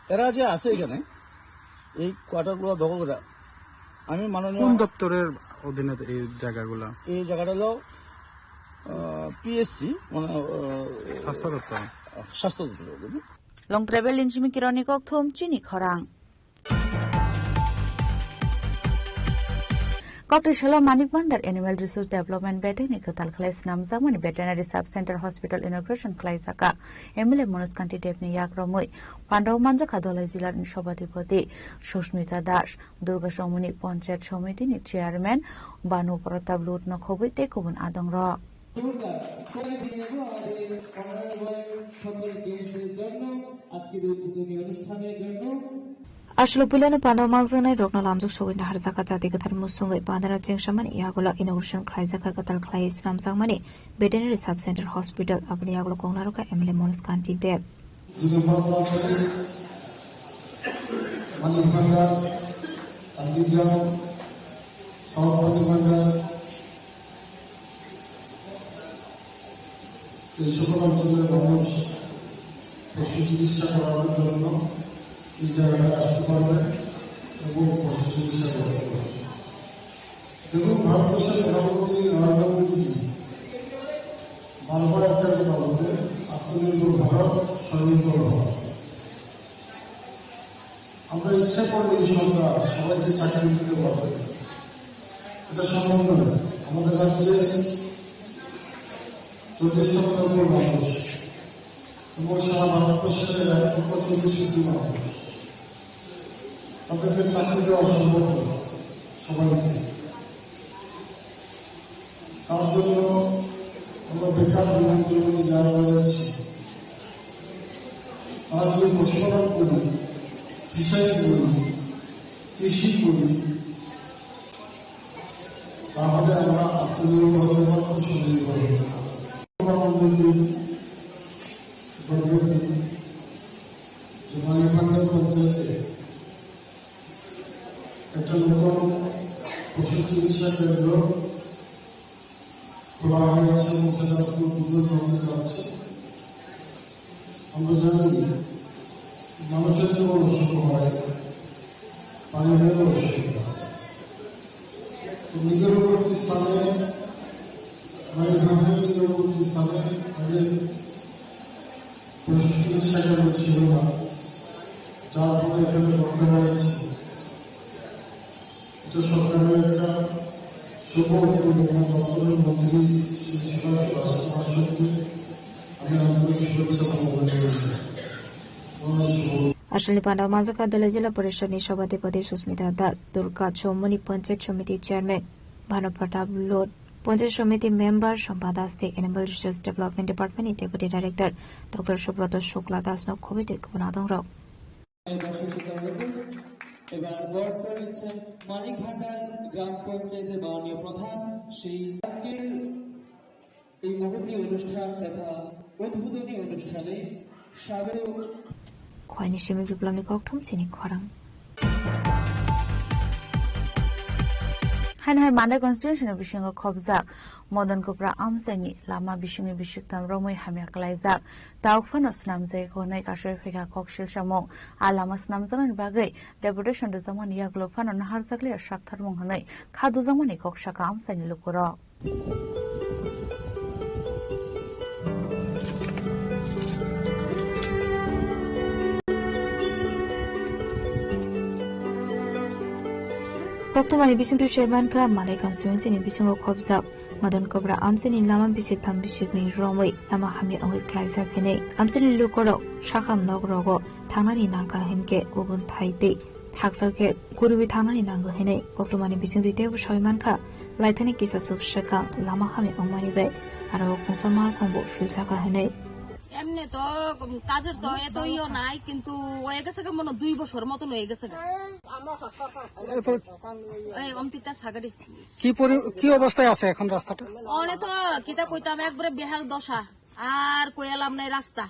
এরা যে আছে এখানে, এই কোয়ার্টার গুলো দখল করে, আমি মাননীয় কোন দপ্তরের অধীনে এই জায়গাগুলো? এই জায়গাটা হলো, আহ, পিএসসি, মানে, আহ, স্বাস্থ্য দপ্তর। স্বাস্থ্য দপ্তর। Long travel in Jimmy Kironi Kokthum, chini khorang. Kokri salo Manik Bhandar Animal Resource Development Bedek ni kwtal khlai swnamjakmani Veterinary Sub Center Hospital inauguration khlaijak. M L A Manoj Kanti Deb ni yak romwi pandao manjakha Dholai jila ni Sabhapati Susmita Das, Durga Somoni Panchayat Somiti ni Chairman Banu Pratap Lut no khobwi tei kubun adong rok. Aswk puilano pandao manjaknai rokno lamjak sogwi naharjakha jati kwthar musungwi pandao chengsamani yagulo inauguration khlaijakha kwtal khlaiwi swnamjakmani Veterinary Sub Center Hospital, aboni yagulo kok narwkha M L A Manoj Kanti Deb. Manik Bhandar, Kanti Deb, South Manik Bhandar, এই সকল অঞ্চলের মানুষ পশু চিকিৎসা করানোর জন্য এই জায়গাটা আসতে পারবে এবং পশু চিকিৎসা করতে পারবে। দেখুন, ভারতবর্ষের প্রধানমন্ত্রী নরেন্দ্র মোদীজি বারবার একটা কথা বলতেন, "আত্মনির্ভর ভারত, স্বনির্ভর ভারত।" আমরা ইচ্ছা করলে এই সরকার সবাইকে চাকরি দিতে পারবে, এটা সম্ভব নয়। আমাদের রাজ্যে চল্লিশ লক্ষ মানুষ এবং সারা ভারতবর্ষে এক লক্ষ চল্লিশ কোটি মানুষ, তাদেরকে চাকরি দেওয়া সম্ভব নয় সবাইকে। তার জন্য আমরা বেকার বিনামূল্যে যারা রয়েছে, তারা যদি পশুপালন করি, ফিশারি করি, কৃষি করি, তাহলে আমরা আত্মনির্ভর হতে পারবো, স্বনির্ভর হতে পারবো। প্রধানমন্ত্রী বলবেন যে মানিকভান্ডার পঞ্চায়েতে একটা নতুন পশু চিকিৎসা কেন্দ্র খোলা হয়ে গেছে এবং সেটা আজকে উদ্বোধন করতে যাচ্ছে। আমরা জানি মানুষের তো অসুখ হয়, পানি নিয়েও অসুবিধা। তো নিকটবর্তী স্থানে, মানে, নিকটবর্তী স্থানে আগে পশু চিকিৎসা কেন্দ্র ছিল না, যার ফলে এখানে করতে হয়েছে। এটা সরকারের একটা শুভ উদ্যোগ এবং দপ্তরের মন্ত্রী শ্রী শিবরাজ দাস মহাশয়কে আমি আন্তরিক শুভেচ্ছা ও অভিনন্দন জানাই। ওনার শুভ Aswkni panda o manjakha Delhi Jila Parishad ni Sabhapati Susmita Das, Durga Chomoni Panchayat Samiti Chairman Bhanu Pratap Lod, Panchayat Samiti Member Sompa Das tei Animal Resource Development Department ni Deputy Director Doctor Subroto Shukla Das no khobwi tei kubun adongrok. এবার বরণ করে নিচ্ছেন মানিক ভান্ডার গ্রাম পঞ্চায়েতের মাননীয় প্রধান শ্রী। আজকের এই মহতী অনুষ্ঠান তথা উদ্বোধনী অনুষ্ঠানে সাদর Khoini simi biplabni kokthum chini khorang. Haino hai Mandai constituency ni bisingo khobjak Modon Kopra amchaini lama bisingni bisiktham romwi hamya kwlaijak. Tauk phano swnamjai hwnwi kasui phaikha kok silsamung. A lama swnamjaknani bagwi deputation rwjakmani yagulo phano naharjakliya saktharmung hwnwi kha dujakmani kok sakha amchaini lukurok. Koktwmani bisingtwi chairman kha Mandai constituency ni bisingo khobjak Madan Kobra amchaini lama bisik tham bisik ni romwi lama hamya wngwi klaijak hinwi amchaini lukurok sakham nok rogo thangnani nangkha hinkhe kubun thai tei thakjak khe guriwi thangnani nango hinwi koktwmani bisingtwi teibo sawi mankha. Laithani kisa swk swkang lama hamya wngmani bai aro kungsa malkhungbo philjakha hinwi. এমনি তো, উম, কাজের তো এত ইয়ে নাই, কিন্তু হয়ে গেছে গা মনে হয় দুই বছর মতন হয়ে গেছে গা। এরপর এই অন্তিকটা সাগারি। কি পরি-, কি অবস্থায় আছে এখন রাস্তাটা? অনে তো কিতা কইতাম, একবারে বেহাল দশা, আর কইলাম নাই রাস্তা।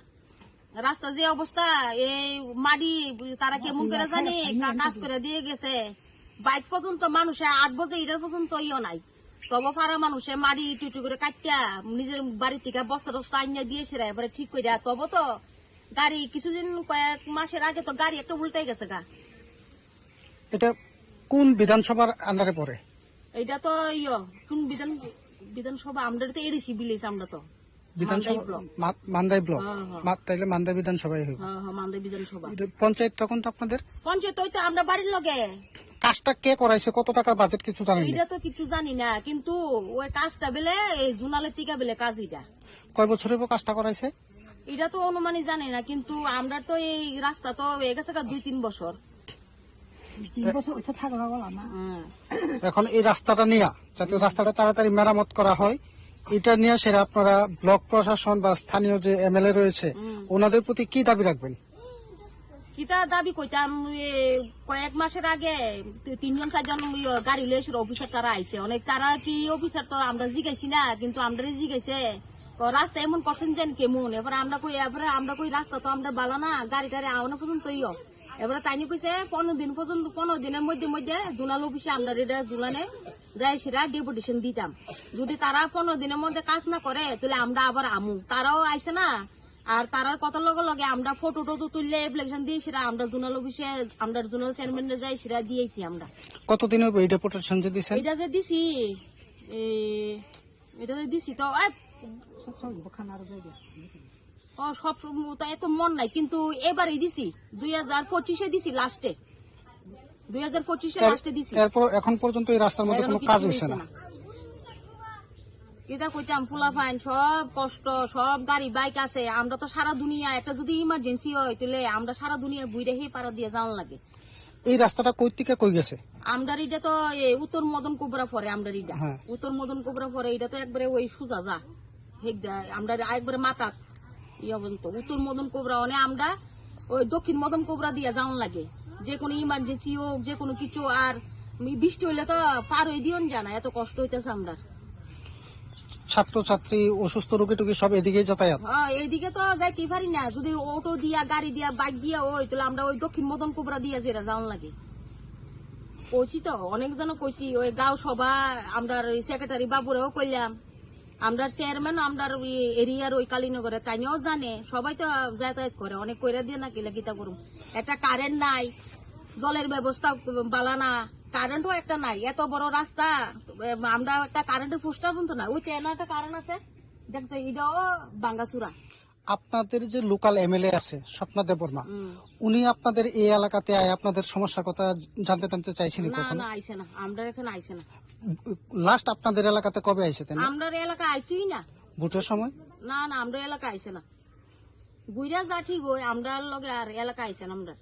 রাস্তা যে অবস্থা, এই মাটি তারা কেমন করে জানি কা-, কাজ করে দিয়ে গেছে। বাইক পর্যন্ত মানুষে আট বাজে ইটার পর্যন্ত ইয়ে নাই। তবে পাড়া মানুষে মাটি ইটু ইটু করে কাটিয়া নিজের বাড়ি থেকে বস্তা টস্তা আনিয়া দিয়ে সেরা এবারে ঠিক করে দেয়া। তবে তো গাড়ি কিছুদিন কয়েক মাসের আগে তো গাড়ি একটা উল্টাই গেছে গা। এটা কোন বিধানসভার আন্ডারে পড়ে? এটা তো ইয়ে, কোন বিধান, বিধানসভা? আমরা তো এডিসি ভিলেজ, আমরা তো বিধানসভা মান্দাই ব্লক। মা-, মান্দাই ব্লক। হ্যাঁ, হ্যাঁ। মা-, তাইলে মান্দাই বিধানসভায় হইব। হ্যাঁ, হ্যাঁ, মান্দাই বিধানসভা। এটা পঞ্চায়েত তখন তো আপনাদের? পঞ্চায়েত ওই তো আমরা বাড়ির লগে। কাজটা কে করাইছে, কত টাকার বাজেট কিছু জানেন? এটা তো কিছু জানি না, কিন্তু ওই কাজটা বেলে এই জোনালের টিকা বেলে কাজ এটা। কয় বছর হইব কাজটা করাইছে? এটা তো অনুমানই জানি না, কিন্তু আমরা তো এই রাস্তা তো হয়ে গেছে গা দুই তিন বছর। তিন বছর হচ্ছে থাকলা বলা না। হুম। এখন এই রাস্তাটা নিয়ে, যাতে রাস্তাটা তাড়াতাড়ি মেরামত করা হয়, এটা নিয়ে সেটা আপনারা ব্লক প্রশাসন বা স্থানীয় যে এমএলএ রয়েছে, হুম। ওনাদের প্রতি কি দাবি রাখবেন? কিতা দাবি কইতাম, এ, কয়েক মাসের আগে তি-, তিনজন চারজন, ইয়ে, গাড়ি লইছিল অফিসার, তারা আইছে। অনেক তারা কি অফিসার তো আমরা জিগাইছি না, কিন্তু আমরা জিগাইছে তো রাস্তা এমন করছেন যেন কেমন। এবার আমরা কই, এবার আমরা কই রাস্তা তো আমরা বালা না, গাড়ি টাড়ি আওয়ানো পর্যন্ত ইয়ে। এবারে তাইনি কইছে পনেরো দিন পর্যন্ত, পনেরো দিনের মধ্যে মধ্যে জোনাল অফিসে আমরা এটা জোনালে যাই সেটা ডেপুটেশন দিতাম। যদি তারা পনেরো দিনের মধ্যে কাজ না করে, তাহলে আমরা আবার আমু। তারাও আইছে না, আর তারার কথা লগে লগে আমরা ফটো টটো তুললে অ্যাপ্লিকেশন দিয়ে সেটা আমরা জোনাল অফিসে, আমরা জোনাল চেয়ারম্যানরে যাই সেটা দিয়েছি আমরা। কতদিন হইব এই ডেপুটেশন যে দিছেন? এটা যে দিছি, এ, এটা যে দিছি তো, এ, ও, সব সময় তো এত মন নাই, কিন্তু এবারই দিছি, দুই হাজার পঁচিশে দিছি লাস্টে। দুই হাজার পঁচিশে এর-, লাস্টে দিছি। এরপর এখন পর্যন্ত এই রাস্তার মধ্যে এখনো কোনো কাজ কিছু হয়েছে হয়েছে না। না। এটা কইতাম, ফুলা ফাইন, সব কষ্ট, সব গাড়ি বাইক আছে। আমরা তো সারা দুনিয়া, একটা যদি ইমার্জেন্সি হয়, তাহলে আমরা সারা দুনিয়া বুইরে হে পাড়া দিয়ে যাওয়ার লাগে। এই রাস্তাটা কই থেকে কই গেছে? আমরার এটা তো, এ, উত্তর মদন কোবরা পরে আমরার এটা। হ্যাঁ। উত্তর মদন কোবরা পরে এটা তো একবারে ওই সুজা যা। হেকদা, আমরা একবারে মাথাত ইয়া পর্যন্ত। উত্তর মদন কোবরা, মানে আমরা ওই দক্ষিণ মদন কোবরা দিয়া যাওন লাগে। যে কোনো ইমার্জেন্সি হোক, যে কোনো কিছু, আর বৃষ্টি হইলে তো পার হয়ে দিও না, এত কষ্ট হইতেছে আমরা। ছাত্রছাত্রী, অসুস্থ রোগী টোগী সব এদিকেই যাতায়াত? হ্যাঁ, এদিকে তো যাইতে পারি না, যদি অটো দিয়া, গাড়ি দিয়া, বাইক দিয়া ওই, তাহলে আমরা ওই দক্ষিণ মদন কোবরা দিয়া যেরা যাওন লাগে। কইছি তো, অনেক জন কইছি, ওই গাঁও সভা, আমরা ওই সেক্রেটারি বাবুরেও কইলাম, আমরা চেয়ারম্যান, আমরা ওই এরিয়ার ওই কালীনগরে, তাইও জানে, সবাই তো যাতায়াত করে, অনেক কইরা দিয়ে নাকি লেখিতা করুম। একটা কারেন্ট নাই, জলের ব্যবস্থা বালা না, কারেন্টও একটা নাই, এত বড় রাস্তা, এ, আমরা একটা কারেন্টের পোস্টার বলতো না, ওই চেয়ারম্যান একটা কারেন্ট আছে, দেখতে এটাও বাঙ্গাসুরা। আপনাদের যে লোকাল এমএলএ আছে স্বপ্না দেববর্মা, হুম। উনি আপনাদের এই এলাকাতে আয় আপনাদের সমস্যার কথা জানতে টানতে চাইছেন না, কখনো? না, আইছে না, আমরা এখানে আইছে না। লাস্ট আপনাদের এলাকাতে কবে আইছে তাই না? আমরা এলাকা আইছি না। ভোটের সময়? না, না, আমরা এলাকা আইছে না। বুঝা যা ঠিক হয়, আমরা লগে আর এলাকা আইছে না আমরা।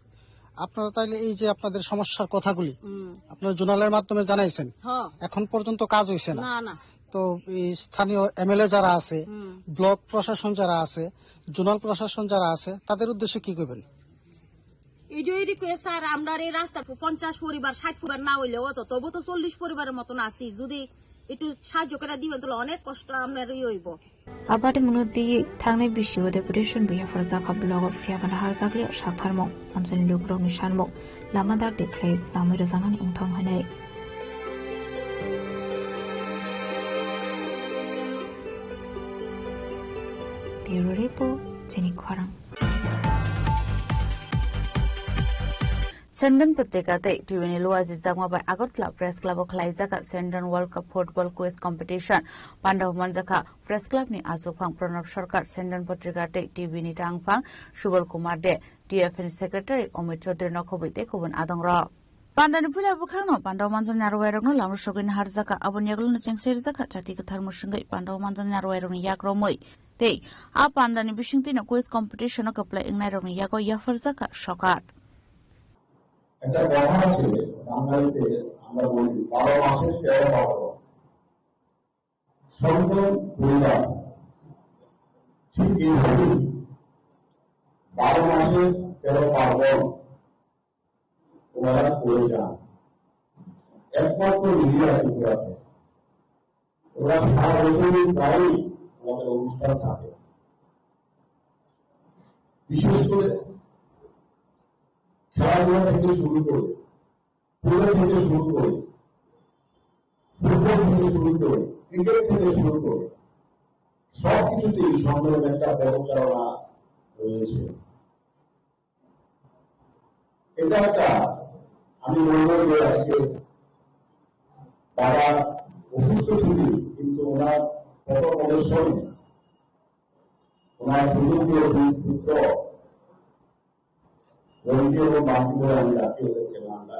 আপনারা তাইলে এই যে আপনাদের সমস্যার কথাগুলি হুম। আপনারা জোনালের মাধ্যমে জানাইছেন? হ। এখন পর্যন্ত কাজ হইছে না? না, না। তো এই স্থানীয় এমএলএ যারা আছে, হুম। ব্লক প্রশাসন যারা আছে, জোনাল প্রশাসন যারা আছে, তাদের উদ্দেশ্যে কি কইবেন? এই যে এই রিকোয়েস্ট স্যার, আমরা এই রাস্তা পঞ্চাশ পরিবার, ষাট পরিবার না হইলে অত, তবু তো চল্লিশ পরিবারের মতন আছি। যদি একটু সাহায্য করে দিবেন, তাহলে অনেক কষ্ট আপনার ইয়ে হইব। Abadi mwnwi twi thangnai bisio deputation buya pharjak kha blogo phiya phano harjakliya saktharmung. Amchaini lukurokni sanmung lama dakti khlai snamwi rwjaknani wngthang hwnwi. Bureau Report, Chini Khorang. Sendon Patrika tei T V ni luajijakma bai Agartala Press Club o khlaijak Sendon World Cup Football Quiz Competition. Pandao manjakha Press Club ni achukphang Pranab Sarkar, Sendon Patrika tei T V ni tangphang Subal Kumar De, T F N Secretary Omit Chaudhary Nokhobwi tei kubun adongrok. Pandani puila bwkhakno pandao manjaknai arwairokno lamrwsogwi naharjakha, aboni yagulono chengsairwjakha chati kwthar mwswngwi pandao manjaknai arwairokni yak romwi. Tei a pandani bisingtwino quiz competition-o kwplai wngnairokni yago yapharjakha sokat. একটা কথা আছে বাঙালিতে, আমরা বলি, "বারো মাসে তেরো পার্বণ।" সনাতন পরিবার ঠিক এইভাবেই বারো মাসে তেরো পার্বণ ওনারা করে যান। একমাত্র মিডিয়া ত্রিপুরাতে ওরা সারা বছরই প্রায়ই আমাদের অনুষ্ঠান থাকে। বিশেষ করে খেলাধুলা থেকে শুরু করে, পুজো থেকে শুরু করে, ফুটবল থেকে শুরু করে, ক্রিকেট থেকে শুরু করে, সবকিছুতেই সনাতনের একটা পদচারণা রয়েছে। এটা একটা, আমি মনে করি যে আজকে বাবা অসুস্থ ছিলেন, কিন্তু ওনার কঠোর পরিশ্রমে ওনার সুযোগ্য দুই পুত্র রঞ্জু এবং বাপি বলে আমি ডাকি ওদেরকে নামটা,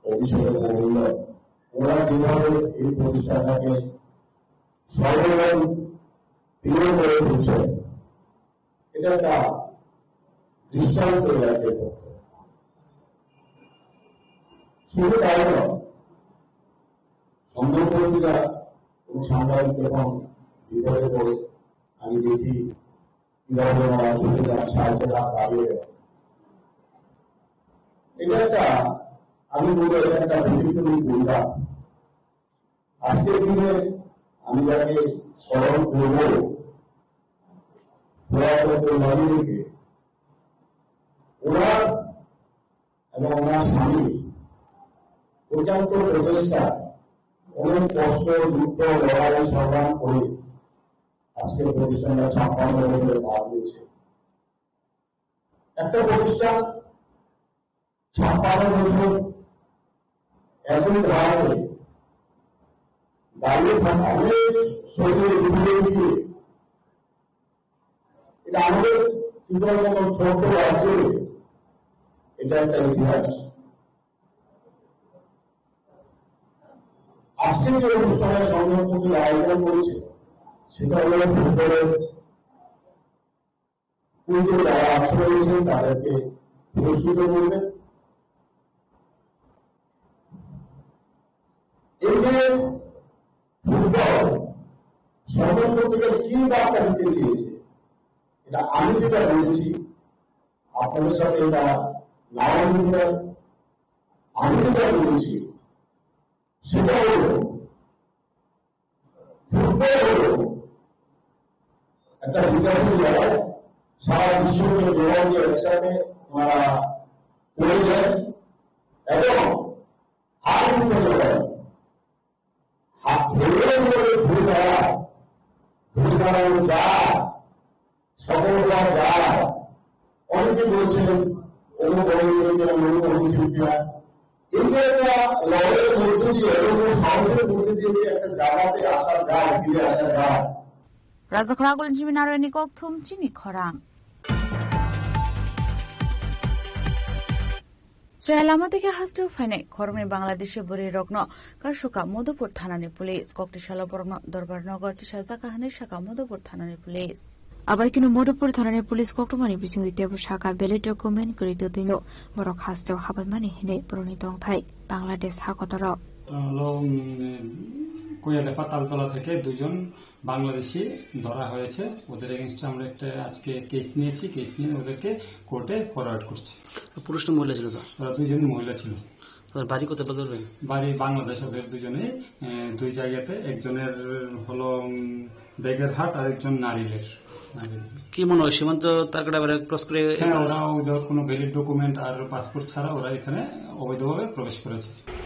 অভিষেক এবং অরিন্দম। ওরা যেভাবে এই প্রতিষ্ঠানটাকে সর্বজন প্রিয় করে তুলছেন, এটা একটা দৃষ্টান্ত এই রাজ্যের পক্ষে। শুধু তাই নয়, সংবাদকর্মীরা কোনো সাংবাদিক যখন বিপদে পড়ে, আমি দেখি কিভাবে ওনারা ছুটে যান, সাহায্যের হাত বাড়িয়ে দেন। এটা একটা, আমি বলবো, এটা একটা ব্যতিক্রমী পরিবার। আজকের দিনে আমি যাকে স্মরণ করব, প্রয়াত কল্যাণীকে, ওনার এবং ওনার স্বামী অক্লান্ত প্রচেষ্টা, অনেক কষ্ট, দুঃখ, লড়াই, সংগ্রাম করে আজকে প্রতিষ্ঠানটা ছাপ্পান্ন বছরে পা দিয়েছে। একটা প্রতিষ্ঠান ছাপ্পান্ন বছর একই দাঁড়াতে দাঁড়িয়ে থাকা, অনেক শহীদের বিপরীতে গিয়ে এটা আমাদের ত্রিপুরার মতো ছোট্ট রাজ্যে এটা একটা ইতিহাস। আজকে যে অনুষ্ঠানের সংগঠনটি আয়োজন করেছে, সেটা হলো ফুটবলের এই যে যারা আশ্রয় নিয়েছেন তাদেরকে পুরস্কৃত করবে। এই যে ফুটবল সংগঠন থেকে কি বার্তা দিতে চেয়েছে, এটা আমি যেটা বলেছি, আপনাদের সাথে এটা নাও মিলতে পারে। আমি যেটা বলেছি সেটা হলো ফুটবল হলো একটা বিকাশের জায়গা। সারা বিশ্বকে জোয়ানকে একসাথে ওনারা করে দেন এবং হার জিতে যাবেন। হাত ধরে ধরে ঘুরে বেড়ায়, ঘুরে বেড়ানো যায়, সফল হওয়া যায়। অনেকে বলছেন, "অমুক অমুক অমুক অমুক শিল্পীরা।" এই যে একটা লড়াইয়ের মধ্য দিয়ে এবং সাহসের মধ্যে দিয়ে যে একটা জায়গাতে আসা যায়, ফিরে আসা যায়। Rajakhla Agulni Jimi Narwani kokthum chini khorang. Chwrai lama tei khe hasteo phainai khoroknwi Bangladeshi bwrwi rokno kasuka Madhupur thanani police. Koktwi salo borokno Dorbar Nagar tisajak kha hwnwi sakha Madhupur thanani police. Abai kheno Madhupur thanani police koktwmani bisingtwi teibo sakha, valid document kwrwi twtwino borok hasteo habaimani hwnwi borokni tongthai Bangladesh hakotoro. Lo, mm, Koyalepa Taltola theke duijon Bangladeshi ধরা হয়েছে, ওদের এগেইনস্টে আমরা একটা আজকে কেস নিয়েছি, কেস নিয়ে ওদেরকে কোর্টে ফরওয়ার্ড করছি। পুরুষ না মহিলা ছিল, স্যার? ওরা দুইজনই মহিলা ছিল। ওদের বাড়ি কোথায় বলতে পারবেন? বাড়ি বাংলাদেশ, ওদের দুজনেই, এ, দুই জায়গাতে, একজনের হলো, উম, বেগেরহাট আর একজন নারিলের। নারিলের। কি মনে হয়, সীমান্ত তারকাটা এবারে ক্রস করে? হ্যাঁ, ওরা ওদের কোনো ভ্যালিড ডকুমেন্ট আর পাসপোর্ট ছাড়া ওরা এখানে অবৈধভাবে প্রবেশ করেছে।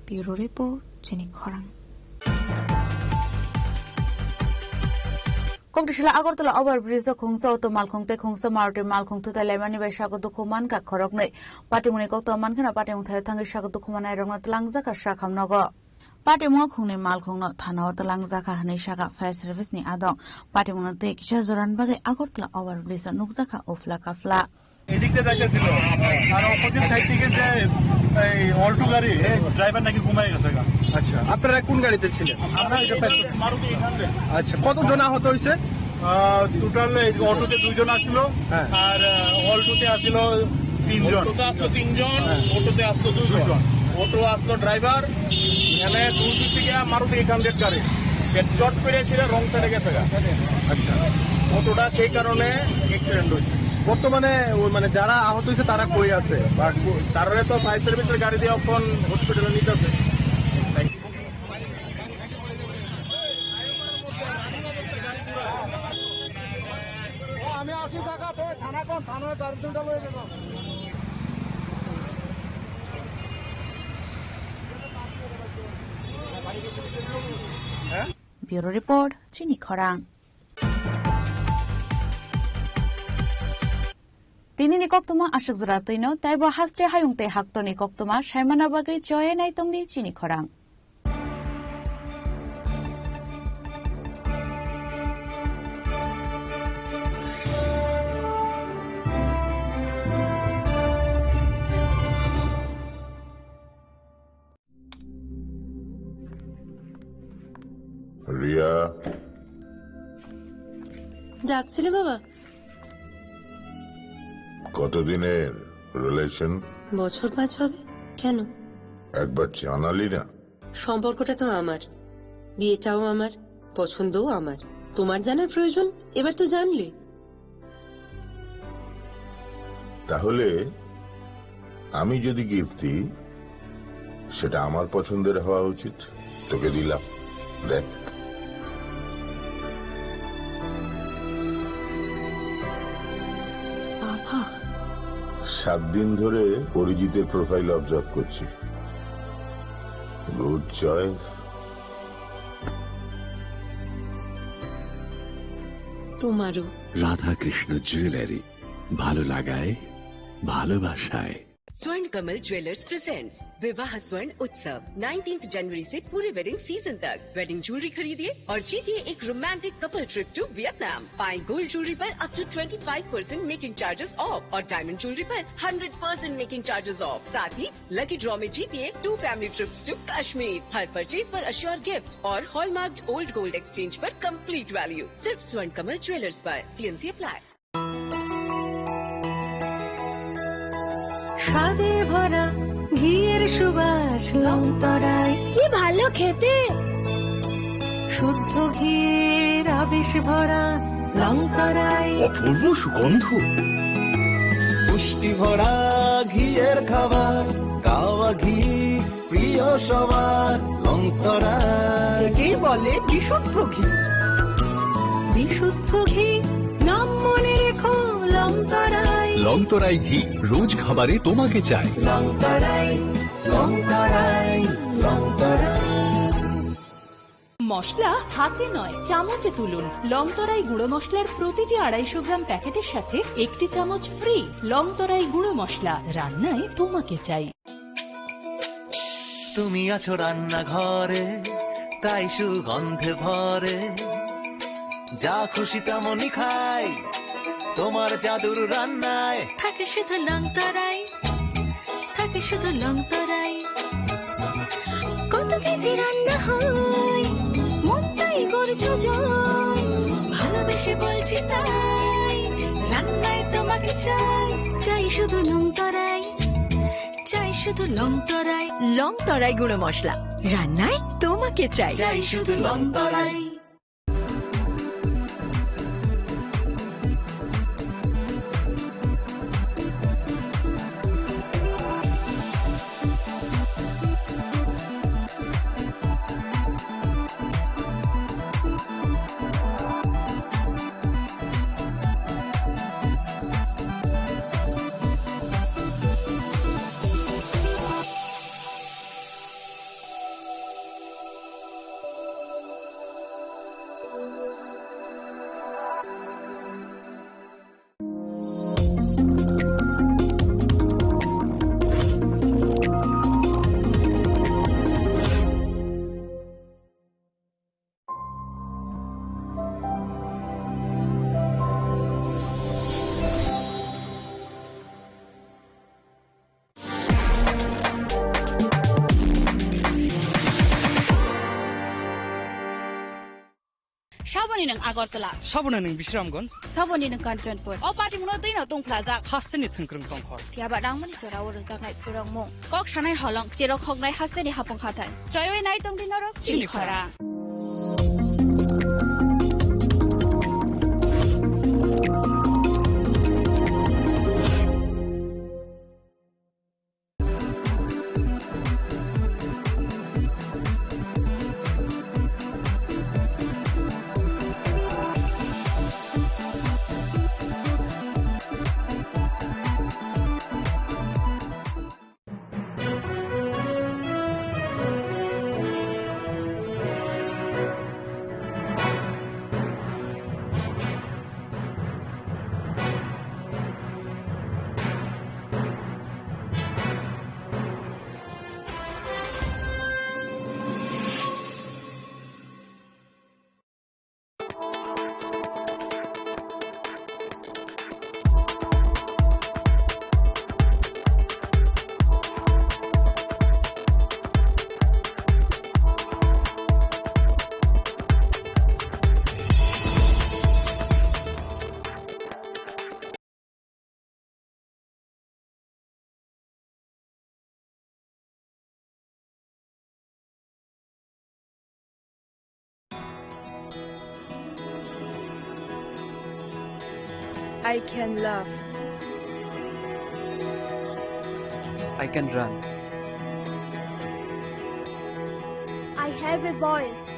Bureau Report, chini khorang. Koktisila Agartala overbridge o khungsa auto malkhung tei khungsa Maruti malkhung thutai laimani bai sago dukhu mankha khoroknwi. Patimungni koktwma mankheno patimung thaio thangwi sago dukhu mannairokno twlangjakha sakhamnogo. Patimungo khungnwi malkhungno thanao twlangjakha hwnwi sakha fire service ni adong. Patimungno twi kisa jorani bagwi Agartala overbridge o nukjakha uphla kaphla. এদিক দিয়ে যাইতেছিল, আর opposite side থেকে যে এই অল্টো গাড়ি, ড্রাইভার নাকি ঘুমায় গেছে গা। আচ্ছা, আপনারা কোন গাড়িতে ছিলেন? আমরা এই যে মারুতি এইট হান্ড্রেড। আচ্ছা, কতজন আহত হয়েছে? আহ, টোটাল এই অটোতে দুইজন আসলো, হ্যাঁ। আর, আহ, অল্টোতে আসলো তিনজন। অটোতে আসলো তিনজন, হ্যাঁ। অটোতে আসলো দুইজন। দুইজন। অটো আসলো ড্রাইভার, এখানে দুই দিক থেকে মারুতি এইট হান্ড্রেড গাড়ি। চট করে ছিল রং সাইডে গেছে গা। আচ্ছা। অটোটা সেই কারণে অ্যাক্সিডেন্ট হয়েছে। বর্তমানে ওই মানে যারা আহত হয়েছে তারা কই আছে? বা কো-, তারা তো ফায়ার সার্ভিসের গাড়ি দিয়ে এখন হসপিটালে নিতেছে। ও, আমি আছি জায়গাতে, থানা কোন? থানায় তার দুটো লয়ে যাবো। Bureau Report, chini khorang. Tinini koktwma aswk jora twino, teibo haste hayung tei haktorni koktwma saimana bagwi choye naitongdi chini khorang. Riya. ডাকছিলে বাবা? কতদিনের রিলেশন? বছর পাঁচ হবে। কেন? একবার জানালি না। সম্পর্কটা তো আমার, বিয়েটাও আমার, পছন্দও আমার। তোমার জানার প্রয়োজন? এবার তো জানলে। তাহলে আমি যদি গিফট দিই, সেটা আমার পছন্দের হওয়া উচিত। তোকে দিলাম, দেখ। বাবা। সাত দিন ধরে অরিজিতের প্রোফাইল অবজার্ভ করছি। Good choice. তোমারও। রাধাকৃষ্ণ জুয়েলারি, ভালো লাগায়, ভালোবাসায়। स्वर्ण कमल ज्वेलर्स प्रेजेंट्स विवाह स्वर्ण उत्सव, नाइनटीन्थ जनवरी से पूरे वेडिंग सीजन तक। वेडिंग ज्वेलरी खरीदिए और जीतिए एक romantic couple trip to Vietnam. पाएं गोल्ड ज्वेलरी पर up to twenty five percent making charges off और डायमंड ज्वेलरी पर hundred percent making charges off. साथ ही लकी ड्रॉ में जीतिए two family trips to Kashmir. हर परचेज पर अश्योर गिफ्ट और हॉलमार्क्ड ओल्ड गोल्ड एक्सचेंज पर कंप्लीट वैल्यू। सिर्फ स्वर्ण कमल ज्वेलर्स पर। TMC apply. স্বাদে ভরা ঘিয়ের সুবাস লংতরাই। কি ভালো খেতে। শুদ্ধ ঘিয়ের আবেশ ভরা লংতরাই। অপূর্ব সুগন্ধ। পুষ্টি ভরা ঘিয়ের খাবার, গাওয়া ঘি প্রিয় সবার, লংতরাই। একেই বলে বিশুদ্ধ ঘি। বিশুদ্ধ ঘি, নাম মনে রেখো, লংতরাই। লংতরাই ঘি, রোজ খাবারে তোমাকে চাই। লংতরাই, লংতরাই, লংতরাই। মশলা হাতে নয়, চামচে তুলুন। লংতরাই গুঁড়ো মশলার প্রতিটি আড়াইশো গ্রাম প্যাকেটের সাথে একটি চামচ ফ্রি। লংতরাই গুঁড়ো মশলা, রান্নায় তোমাকে চাই। তুমি আছো রান্নাঘরে, তাই সুগন্ধে ভরে। যা খুশি তেমনই খাই, তোমার জাদুর রান্নায়। থাকে শুধু লংতরাই, থাকে শুধু লংতরাই। কত বিধি রান্না হয়, মনটাই করছো জয়। ভালোবেসে বলছি তাই, রান্নায় তোমাকে চাই। চাই শুধু লংতরাই, চাই শুধু লংতরাই। লংতরাই গুঁড়ো মশলা, রান্নায় তোমাকে চাই। চাই শুধু লংতরাই। Saboni nwng Agartala. Saboni nwng Bisramganj. Saboni nwng Kanchanpur. O party muno twi no tongphlajak. Hasteni thwngkwrwng tongkhor. Phiya ba nangmani jorao rwjaknai phwrwngmung. Kok sanai holong, cherok hoknai hasteni hapung hathai. Choiwi nai tongdi norok chini khorang. I can laugh. I can run. I have a voice.